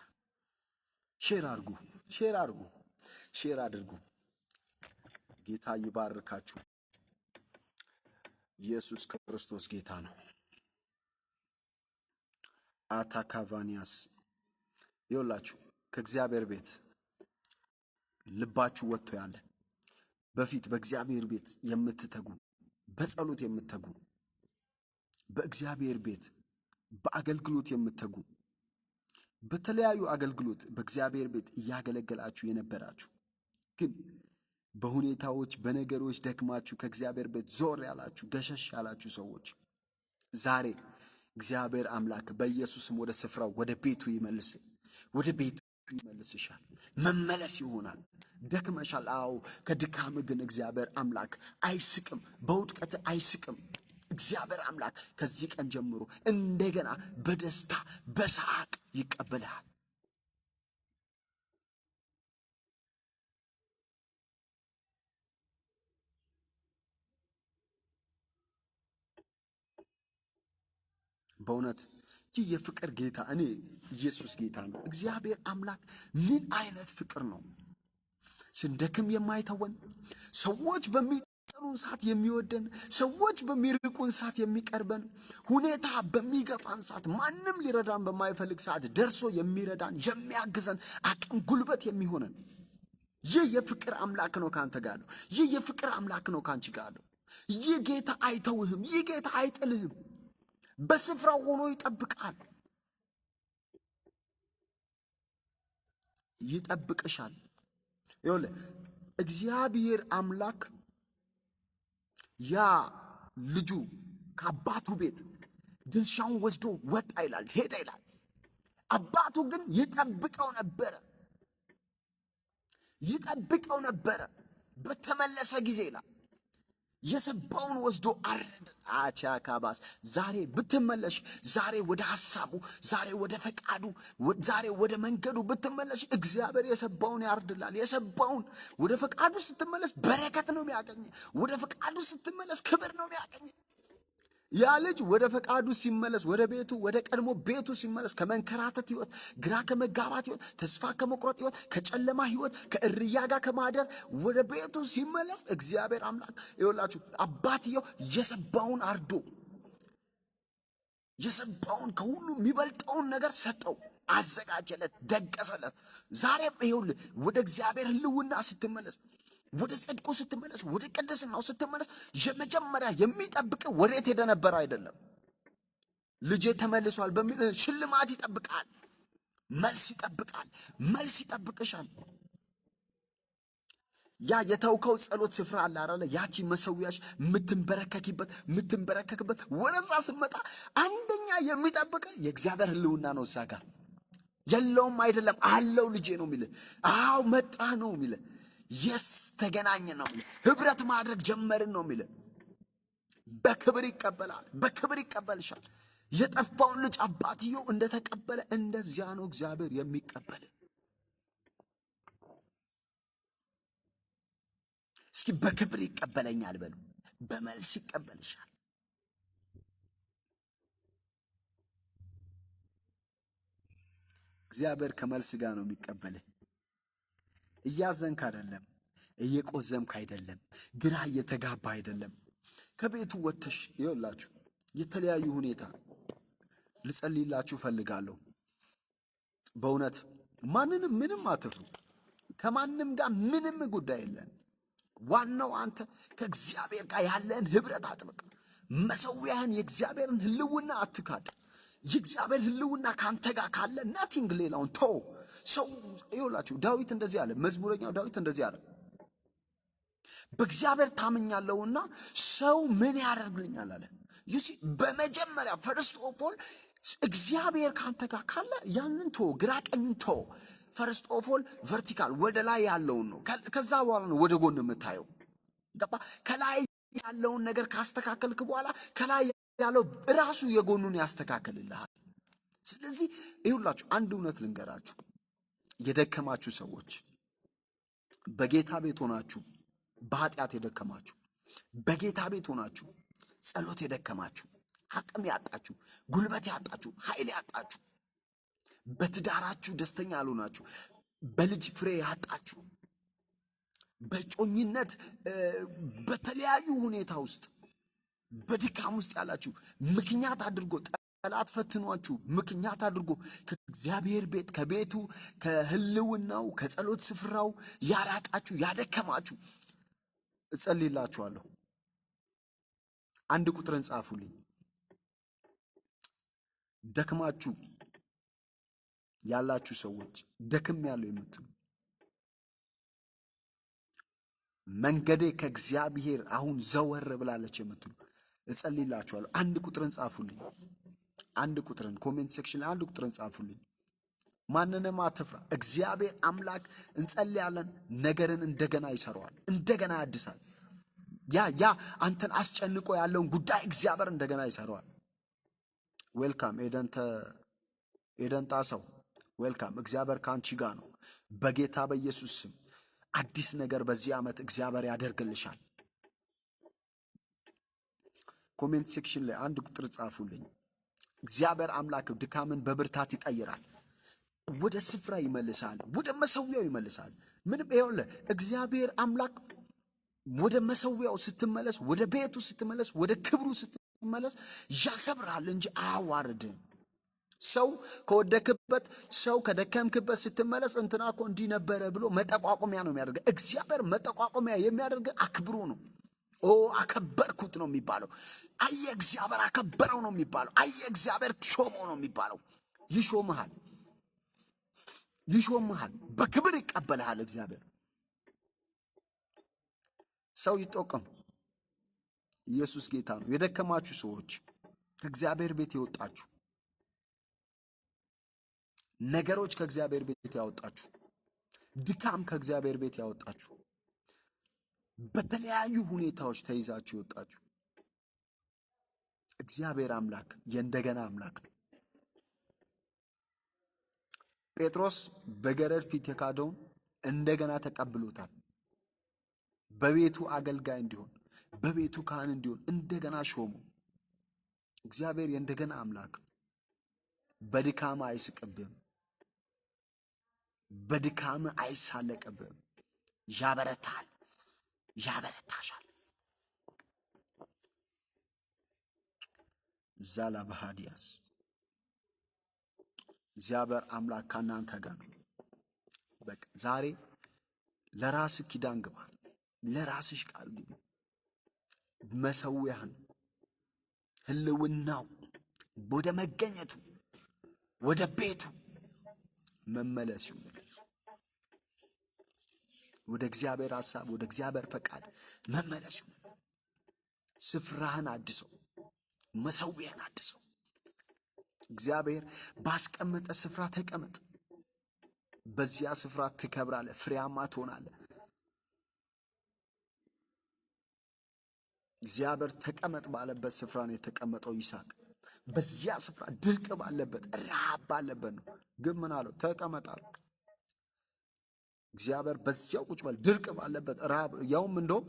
Share አድርጉ፣ share አድርጉ፣ share አድርጉ። ጌታ ይባርካችሁ። ኢየሱስ ክርስቶስ ጌታ ነው። አታካቫኒያስ። ይኸውላችሁ፣ ከእግዚአብሔር ቤት ልባችሁ ወጥቶ ያለ፣ በፊት በእግዚአብሔር ቤት የምትተጉ፣ በጸሎት የምትተጉ፣ በእግዚአብሔር ቤት በአገልግሎት የምትተጉ፣ በተለያዩ አገልግሎት በእግዚአብሔር ቤት እያገለገላችሁ የነበራችሁ፣ ግን በሁኔታዎች በነገሮች ደክማችሁ ከእግዚአብሔር ቤት ዞር ያላችሁ፣ ገሸሽ ያላችሁ ሰዎች፣ ዛሬ እግዚአብሔር አምላክ በኢየሱስም ወደ ስፍራው፣ ወደ ቤቱ ይመልስ፣ ወደ ቤቱ ይመልስሻል። መመለስ ይሆናል። ደክመሻል። አዎ፣ ከድካም ግን እግዚአብሔር አምላክ አይስቅም፣ በውድቀት አይስቅም። እግዚአብሔር አምላክ ከዚህ ቀን ጀምሮ እንደገና በደስታ በሳቅ ይቀበልሃል። በእውነት ይህ የፍቅር ጌታ፣ እኔ ኢየሱስ ጌታ ነው። እግዚአብሔር አምላክ ምን አይነት ፍቅር ነው! ስንደክም የማይተወን፣ ሰዎች በሚጠሉን ሰዓት የሚወደን፣ ሰዎች በሚርቁን ሰዓት የሚቀርበን፣ ሁኔታ በሚገፋን ሰዓት፣ ማንም ሊረዳን በማይፈልግ ሰዓት ደርሶ የሚረዳን፣ የሚያግዘን፣ አቅም ጉልበት የሚሆነን ይህ የፍቅር አምላክ ነው ከአንተ ጋር ነው። ይህ የፍቅር አምላክ ነው ከአንቺ ጋር ነው። ይህ ጌታ አይተውህም። ይህ ጌታ አይጥልህም። በስፍራው ሆኖ ይጠብቃል፣ ይጠብቅሻል። ይኸውልህ፣ እግዚአብሔር አምላክ ያ ልጁ ከአባቱ ቤት ድርሻውን ወስዶ ወጣ ይላል፣ ሄደ ይላል። አባቱ ግን ይጠብቀው ነበረ፣ ይጠብቀው ነበረ። በተመለሰ ጊዜ ይላል የሰባውን ወስዶ አረደ። አቻካባስ። ዛሬ ብትመለሽ፣ ዛሬ ወደ ሐሳቡ፣ ዛሬ ወደ ፈቃዱ፣ ዛሬ ወደ መንገዱ ብትመለሽ እግዚአብሔር የሰባውን ያርድልሃል። የሰባውን፣ ወደ ፈቃዱ ስትመለስ በረከት ነው የሚያገኝ። ወደ ፈቃዱ ስትመለስ ክብር ነው የሚያገኝ። ያ ልጅ ወደ ፈቃዱ ሲመለስ፣ ወደ ቤቱ፣ ወደ ቀድሞ ቤቱ ሲመለስ፣ ከመንከራተት ህይወት፣ ግራ ከመጋባት ህይወት፣ ተስፋ ከመቁረጥ ህይወት፣ ከጨለማ ህይወት፣ ከእርያ ጋር ከማደር ወደ ቤቱ ሲመለስ እግዚአብሔር አምላክ፣ ይኸውላችሁ፣ አባትየው የሰባውን አርዶ የሰባውን፣ ከሁሉ የሚበልጠውን ነገር ሰጠው፣ አዘጋጀለት፣ ደገሰለት። ዛሬም ይኸውልህ፣ ወደ እግዚአብሔር ህልውና ስትመለስ፣ ወደ ጽድቁ ስትመለስ፣ ወደ ቅድስናው ስትመለስ የመጀመሪያ የሚጠብቅ ወዴት ሄደ ነበር አይደለም። ልጄ ተመልሷል በሚል ሽልማት ይጠብቃል፣ መልስ ይጠብቃል፣ መልስ ይጠብቅሻል። ያ የተውከው ጸሎት ስፍራ አለ አይደለ? ያቺ መሰዊያሽ የምትንበረከኪበት፣ ወደዛ ስትመጣ አንደኛ የሚጠብቅ የእግዚአብሔር ህልውና ነው። እዛ ጋር የለውም አይደለም፣ አለው፣ ልጄ ነው የሚልህ። አዎ መጣ ነው የሚልህ። Yes፣ ተገናኘን ነው የሚልህ። ህብረት ማድረግ ጀመርን ነው የሚልህ። በክብር ይቀበላል፣ በክብር ይቀበልሻል። የጠፋውን ልጅ አባትየው እንደተቀበለ እንደዚያ ነው እግዚአብሔር የሚቀበል። እስኪ በክብር ይቀበለኛል በሉ። በመልስ ይቀበልሻል። እግዚአብሔር ከመልስ ጋር ነው የሚቀበልህ። እያዘንክ አይደለም፣ እየቆዘምክ አይደለም፣ ግራ እየተጋባ አይደለም። ከቤቱ ወጥተሽ፣ ይኸውላችሁ፣ የተለያዩ ሁኔታ ልጸልይላችሁ እፈልጋለሁ። በእውነት ማንንም ምንም አትፍሩ። ከማንም ጋር ምንም ጉዳይ የለን። ዋናው አንተ ከእግዚአብሔር ጋር ያለህን ህብረት አጥብቅ። መሰዊያህን፣ የእግዚአብሔርን ህልውና አትካድ። የእግዚአብሔር ህልውና ከአንተ ጋር ካለ nothing፣ ሌላውን ተው። ሰው፣ ይኸውላችሁ፣ ዳዊት እንደዚህ አለ። መዝሙረኛው ዳዊት እንደዚህ አለ። በእግዚአብሔር ታምኛለሁና ሰው ምን ያደርግልኛል አለ። You see፣ በመጀመሪያ first of all እግዚአብሔር ከአንተ ጋር ካለ ያንን ተው፣ ግራ ቀኝን ተው። First of all vertical ወደ ላይ ያለውን ነው። ከዛ በኋላ ነው ወደ ጎን የምታየው። ገባ? ከላይ ያለውን ነገር ካስተካከልክ በኋላ ከላይ ያለው ራሱ የጎኑን ያስተካክልልሃል። ስለዚህ ይሁላችሁ፣ አንድ እውነት ልንገራችሁ፣ የደከማችሁ ሰዎች፣ በጌታ ቤት ሆናችሁ በኃጢአት የደከማችሁ፣ በጌታ ቤት ሆናችሁ ጸሎት የደከማችሁ አቅም ያጣችሁ፣ ጉልበት ያጣችሁ፣ ኃይል ያጣችሁ፣ በትዳራችሁ ደስተኛ ያልሆናችሁ፣ በልጅ ፍሬ ያጣችሁ፣ በጮኝነት በተለያዩ ሁኔታ ውስጥ በድካም ውስጥ ያላችሁ፣ ምክንያት አድርጎ ጠላት ፈትኗችሁ ምክንያት አድርጎ ከእግዚአብሔር ቤት፣ ከቤቱ፣ ከህልውናው፣ ከጸሎት ስፍራው ያራቃችሁ፣ ያደከማችሁ፣ እጸልይላችኋለሁ። አንድ ቁጥርን ጻፉልኝ። ደክማችሁ ያላችሁ ሰዎች፣ ደክም ያለው የምትሉ፣ መንገዴ ከእግዚአብሔር አሁን ዘወር ብላለች የምትሉ፣ እጸልይላችኋለሁ። አንድ ቁጥርን ጻፉልኝ። አንድ ቁጥርን comment section ላይ አንድ ቁጥርን ጻፉልኝ። ማንንም አትፍራ። እግዚአብሔር አምላክ እንጸልያለን፣ ነገርን እንደገና ይሰራዋል፣ እንደገና ያድሳል። ያ አንተን አስጨንቆ ያለውን ጉዳይ እግዚአብሔር እንደገና ይሰራዋል። Welcome ኤደን ጣሰው፣ welcome። እግዚአብሔር ከአንቺ ጋር ነው። በጌታ በኢየሱስ ስም አዲስ ነገር በዚህ ዓመት እግዚአብሔር ያደርግልሻል። Comment section ላይ አንድ ቁጥር ጻፉልኝ። እግዚአብሔር አምላክ ድካምን በብርታት ይቀይራል። ወደ ስፍራ ይመልሳል፣ ወደ መሰዊያው ይመልሳል። ምንም ይኸውልህ፣ እግዚአብሔር አምላክ ወደ መሰዊያው ስትመለስ፣ ወደ ቤቱ ስትመለስ፣ ወደ ክብሩ ስትመለስ ያከብራል እንጂ አያዋርድም። ሰው ከወደክበት፣ ሰው ከደከምክበት ስትመለስ እንትና እኮ እንዲህ ነበረ ብሎ መጠቋቆሚያ ነው የሚያደርገው። እግዚአብሔር መጠቋቆሚያ የሚያደርገው አክብሮ ነው። ኦ አከበርኩት ነው የሚባለው። አየ እግዚአብሔር አከበረው ነው የሚባለው። አየ እግዚአብሔር ሾመው ነው የሚባለው። ይሾምሃል፣ ይሾምሃል፣ በክብር ይቀበልሃል እግዚአብሔር። ሰው ይጠቀም። ኢየሱስ ጌታ ነው። የደከማችሁ ሰዎች፣ ከእግዚአብሔር ቤት የወጣችሁ፣ ነገሮች ከእግዚአብሔር ቤት ያወጣችሁ፣ ድካም ከእግዚአብሔር ቤት ያወጣችሁ፣ በተለያዩ ሁኔታዎች ተይዛችሁ የወጣችሁ፣ እግዚአብሔር አምላክ የእንደገና አምላክ ነው። ጴጥሮስ በገረድ ፊት የካደውን እንደገና ተቀብሎታል። በቤቱ አገልጋይ እንዲሆን፣ በቤቱ ካህን እንዲሆን እንደገና ሾሞ። እግዚአብሔር የእንደገና አምላክ ነው። በድካም አይስቅብህም፣ በድካም አይሳለቅብህም። ያበረታል፣ ያበረታሻል። ዛላ ባህዲያስ፣ እግዚአብሔር አምላክ ከእናንተ ጋር ነው። በቃ ዛሬ ለራስ ኪዳን ግባ፣ ለራስሽ ቃል ግቢ። መሰዊያህን ህልውናው ወደ መገኘቱ፣ ወደ ቤቱ መመለስ ይሁንልህ። ወደ እግዚአብሔር ሐሳብ፣ ወደ እግዚአብሔር ፈቃድ መመለስ ይሁንልህ። ስፍራህን አድሰው፣ መሰዊያህን አድሰው። እግዚአብሔር ባስቀመጠ ስፍራ ተቀመጥ። በዚያ ስፍራ ትከብራለህ፣ ፍሬያማ ትሆናለህ። እግዚአብሔር ተቀመጥ ባለበት ስፍራ ነው የተቀመጠው ይስሐቅ። በዚያ ስፍራ ድርቅ ባለበት፣ ረሃብ ባለበት ነው። ግን ምን አለው? ተቀመጥ አለው። እግዚአብሔር በዚያው ቁጭ በል፣ ድርቅ ባለበት፣ ረሃብ፣ ያውም እንደውም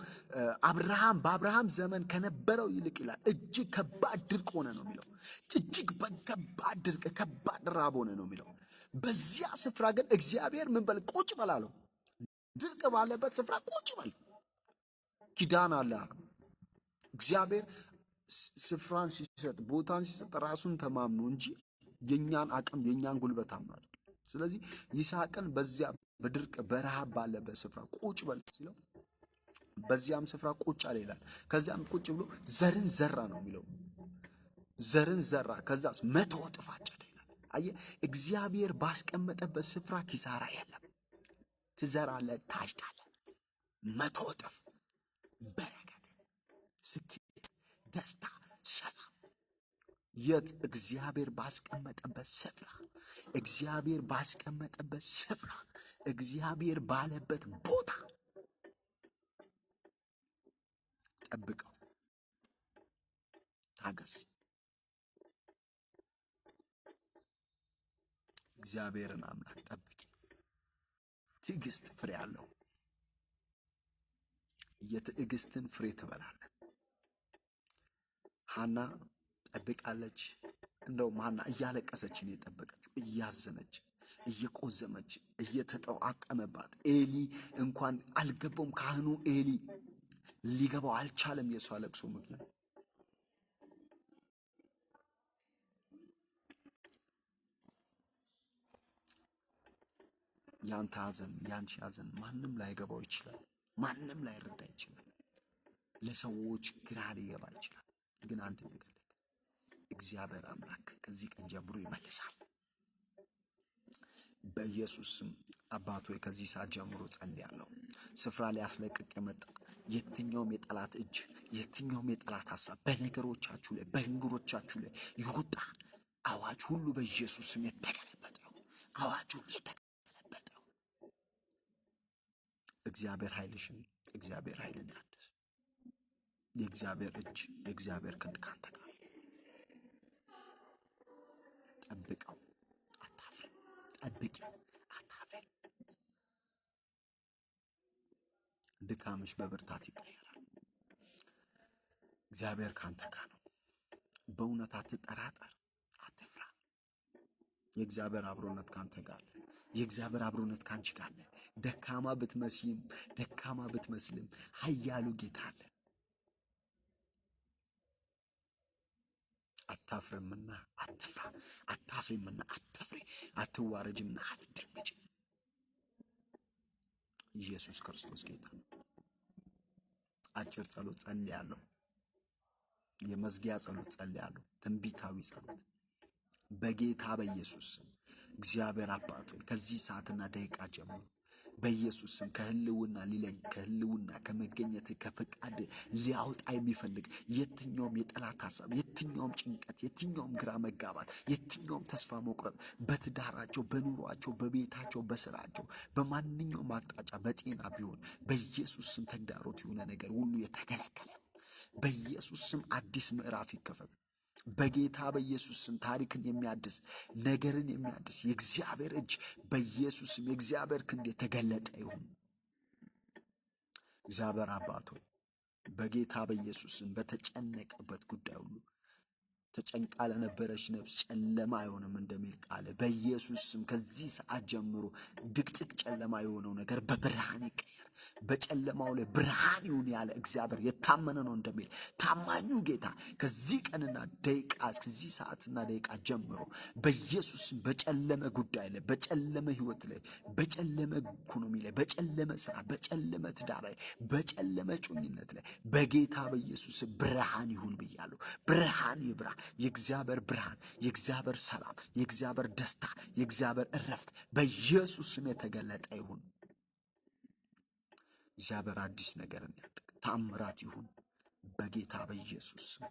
አብርሃም በአብርሃም ዘመን ከነበረው ይልቅ ይላል እጅግ ከባድ ድርቅ ሆነ ነው የሚለው። እጅግ ከባድ ድርቅ፣ ከባድ ረሃብ ሆነ ነው የሚለው። በዚያ ስፍራ ግን እግዚአብሔር ምን በል? ቁጭ በል አለው። ድርቅ ባለበት ስፍራ ቁጭ በል። ኪዳን አለ። እግዚአብሔር ስፍራን ሲሰጥ፣ ቦታን ሲሰጥ ራሱን ተማምኖ እንጂ የኛን አቅም፣ የኛን ጉልበት አምኗል። ስለዚህ ይስሐቅን በዚያ በድርቅ በረሃብ ባለበት ስፍራ ቁጭ በል ሲለው በዚያም ስፍራ ቁጭ አለ ይላል። ከዚያም ቁጭ ብሎ ዘርን ዘራ ነው የሚለው። ዘርን ዘራ፣ ከዛስ 100 እጥፍ አጨደ ይላል። አየህ፣ እግዚአብሔር ባስቀመጠበት ስፍራ ኪሳራ የለም። ትዘራለህ፣ ታጭዳለህ። 100 እጥፍ በረከት፣ ስኬት፣ ደስታ፣ ሰላም። የት? እግዚአብሔር ባስቀመጠበት ስፍራ፣ እግዚአብሔር ባስቀመጠበት ስፍራ፣ እግዚአብሔር ባለበት ቦታ። ጠብቀው፣ ታገስ። እግዚአብሔርን አምላክ ጠብቂ። ትዕግስት ፍሬ አለው። የትዕግስትን ፍሬ ትበላለህ። ሐና ጠብቃለች። እንደውም ሐና እያለቀሰች ነው የጠበቀችው፣ እያዘነች፣ እየቆዘመች፣ እየተጠዋቀመባት። ኤሊ እንኳን አልገባውም። ካህኑ ኤሊ ሊገባው አልቻለም የእሷ ለቅሶ ምክንያት። ያንተ ሐዘን፣ ያንቺ ሐዘን ማንም ላይገባው ይችላል። ማንም ላይረዳ ይችላል። ለሰዎች ግራ ሊገባ ይችላል። ግን አንድ ነገር፣ እግዚአብሔር አምላክ ከዚህ ቀን ጀምሮ ይመልሳል። በኢየሱስ ስም አባት ሆይ፣ ከዚህ ሰዓት ጀምሮ ጸልያለሁ። ስፍራ ሊያስለቅቅ የመጣ የትኛውም የጠላት እጅ፣ የትኛውም የጠላት ሀሳብ በነገሮቻችሁ ላይ፣ በእንግሮቻችሁ ላይ ይውጣ። አዋጅ ሁሉ በኢየሱስ ስም የተገለበጠ ይሁን። አዋጅ ሁሉ የተገለበጠ ይሁን። እግዚአብሔር ኃይልሽን፣ እግዚአብሔር ኃይልን ያድስ። የእግዚአብሔር እጅ፣ የእግዚአብሔር ክንድ ካንተ ጋር። ጠብቀው፣ አታፍርም። ጠብቂው፣ አታፍሪም። ድካምሽ በብርታት ይቀየራል። እግዚአብሔር ካንተ ጋር ነው። በእውነት አትጠራጠር፣ አትፍራ። የእግዚአብሔር አብሮነት ካንተ ጋር አለ። የእግዚአብሔር አብሮነት ካንቺ ጋር አለ። ደካማ ብትመስይም፣ ደካማ ብትመስልም ኃያሉ ጌታ አለ። አታፍርምና አትፍራ፣ አታፍሪምና አትፍሪ፣ አትዋረጅምና አትደንግጭ። ኢየሱስ ክርስቶስ ጌታ ነው። አጭር ጸሎት ጸልያለሁ። የመዝጊያ ጸሎት ጸልያለሁ። ትንቢታዊ ጸሎት። በጌታ በኢየሱስ ስም እግዚአብሔር አባት ሆይ፣ ከዚህ ሰዓትና ደቂቃ ጀምሮ በኢየሱስ ስም ከህልውና ሊለይ፣ ከህልውና፣ ከመገኘት፣ ከፈቃድ ሊያወጣ የሚፈልግ የትኛውም የጠላት ሀሳብ፣ የትኛውም ጭንቀት፣ የትኛውም ግራ መጋባት፣ የትኛውም ተስፋ መቁረጥ በትዳራቸው፣ በኑሯቸው፣ በቤታቸው፣ በስራቸው፣ በማንኛውም አቅጣጫ በጤና ቢሆን በኢየሱስ ስም ተግዳሮት የሆነ ነገር ሁሉ የተከለከለ፣ በኢየሱስ ስም አዲስ ምዕራፍ ይከፈት። በጌታ በኢየሱስ ስም ታሪክን የሚያድስ፣ ነገርን የሚያድስ የእግዚአብሔር እጅ፣ በኢየሱስ ስም የእግዚአብሔር ክንድ የተገለጠ ይሁን። እግዚአብሔር አባት ሆይ፣ በጌታ በኢየሱስ ስም በተጨነቀበት ጉዳይ ሁሉ፣ ተጨንቃ ለነበረች ነፍስ ጨለማ አይሆንም እንደሚል ቃል፣ በኢየሱስ ስም ከዚህ ሰዓት ጀምሮ ድቅድቅ ጨለማ የሆነው ነገር በብርሃን ይቀየር። በጨለማው ላይ ብርሃን ይሁን ያለ እግዚአብሔር የታመነ ነው እንደሚል ታማኙ ጌታ ከዚህ ቀንና ደቂቃ፣ ከዚህ ሰዓትና ደቂቃ ጀምሮ በኢየሱስ ስም በጨለመ ጉዳይ ላይ፣ በጨለመ ህይወት ላይ፣ በጨለመ ኢኮኖሚ ላይ፣ በጨለመ ስራ፣ በጨለመ ትዳር ላይ፣ በጨለመ እጮኝነት ላይ በጌታ በኢየሱስ ስም ብርሃን ይሁን ብያለሁ። ብርሃን ይብራ። የእግዚአብሔር ብርሃን፣ የእግዚአብሔር ሰላም፣ የእግዚአብሔር ደስታ፣ የእግዚአብሔር እረፍት በኢየሱስ ስም የተገለጠ ይሁን። እግዚአብሔር አዲስ ነገርን ያድርግ። ታምራት ይሁን በጌታ በኢየሱስ ስም።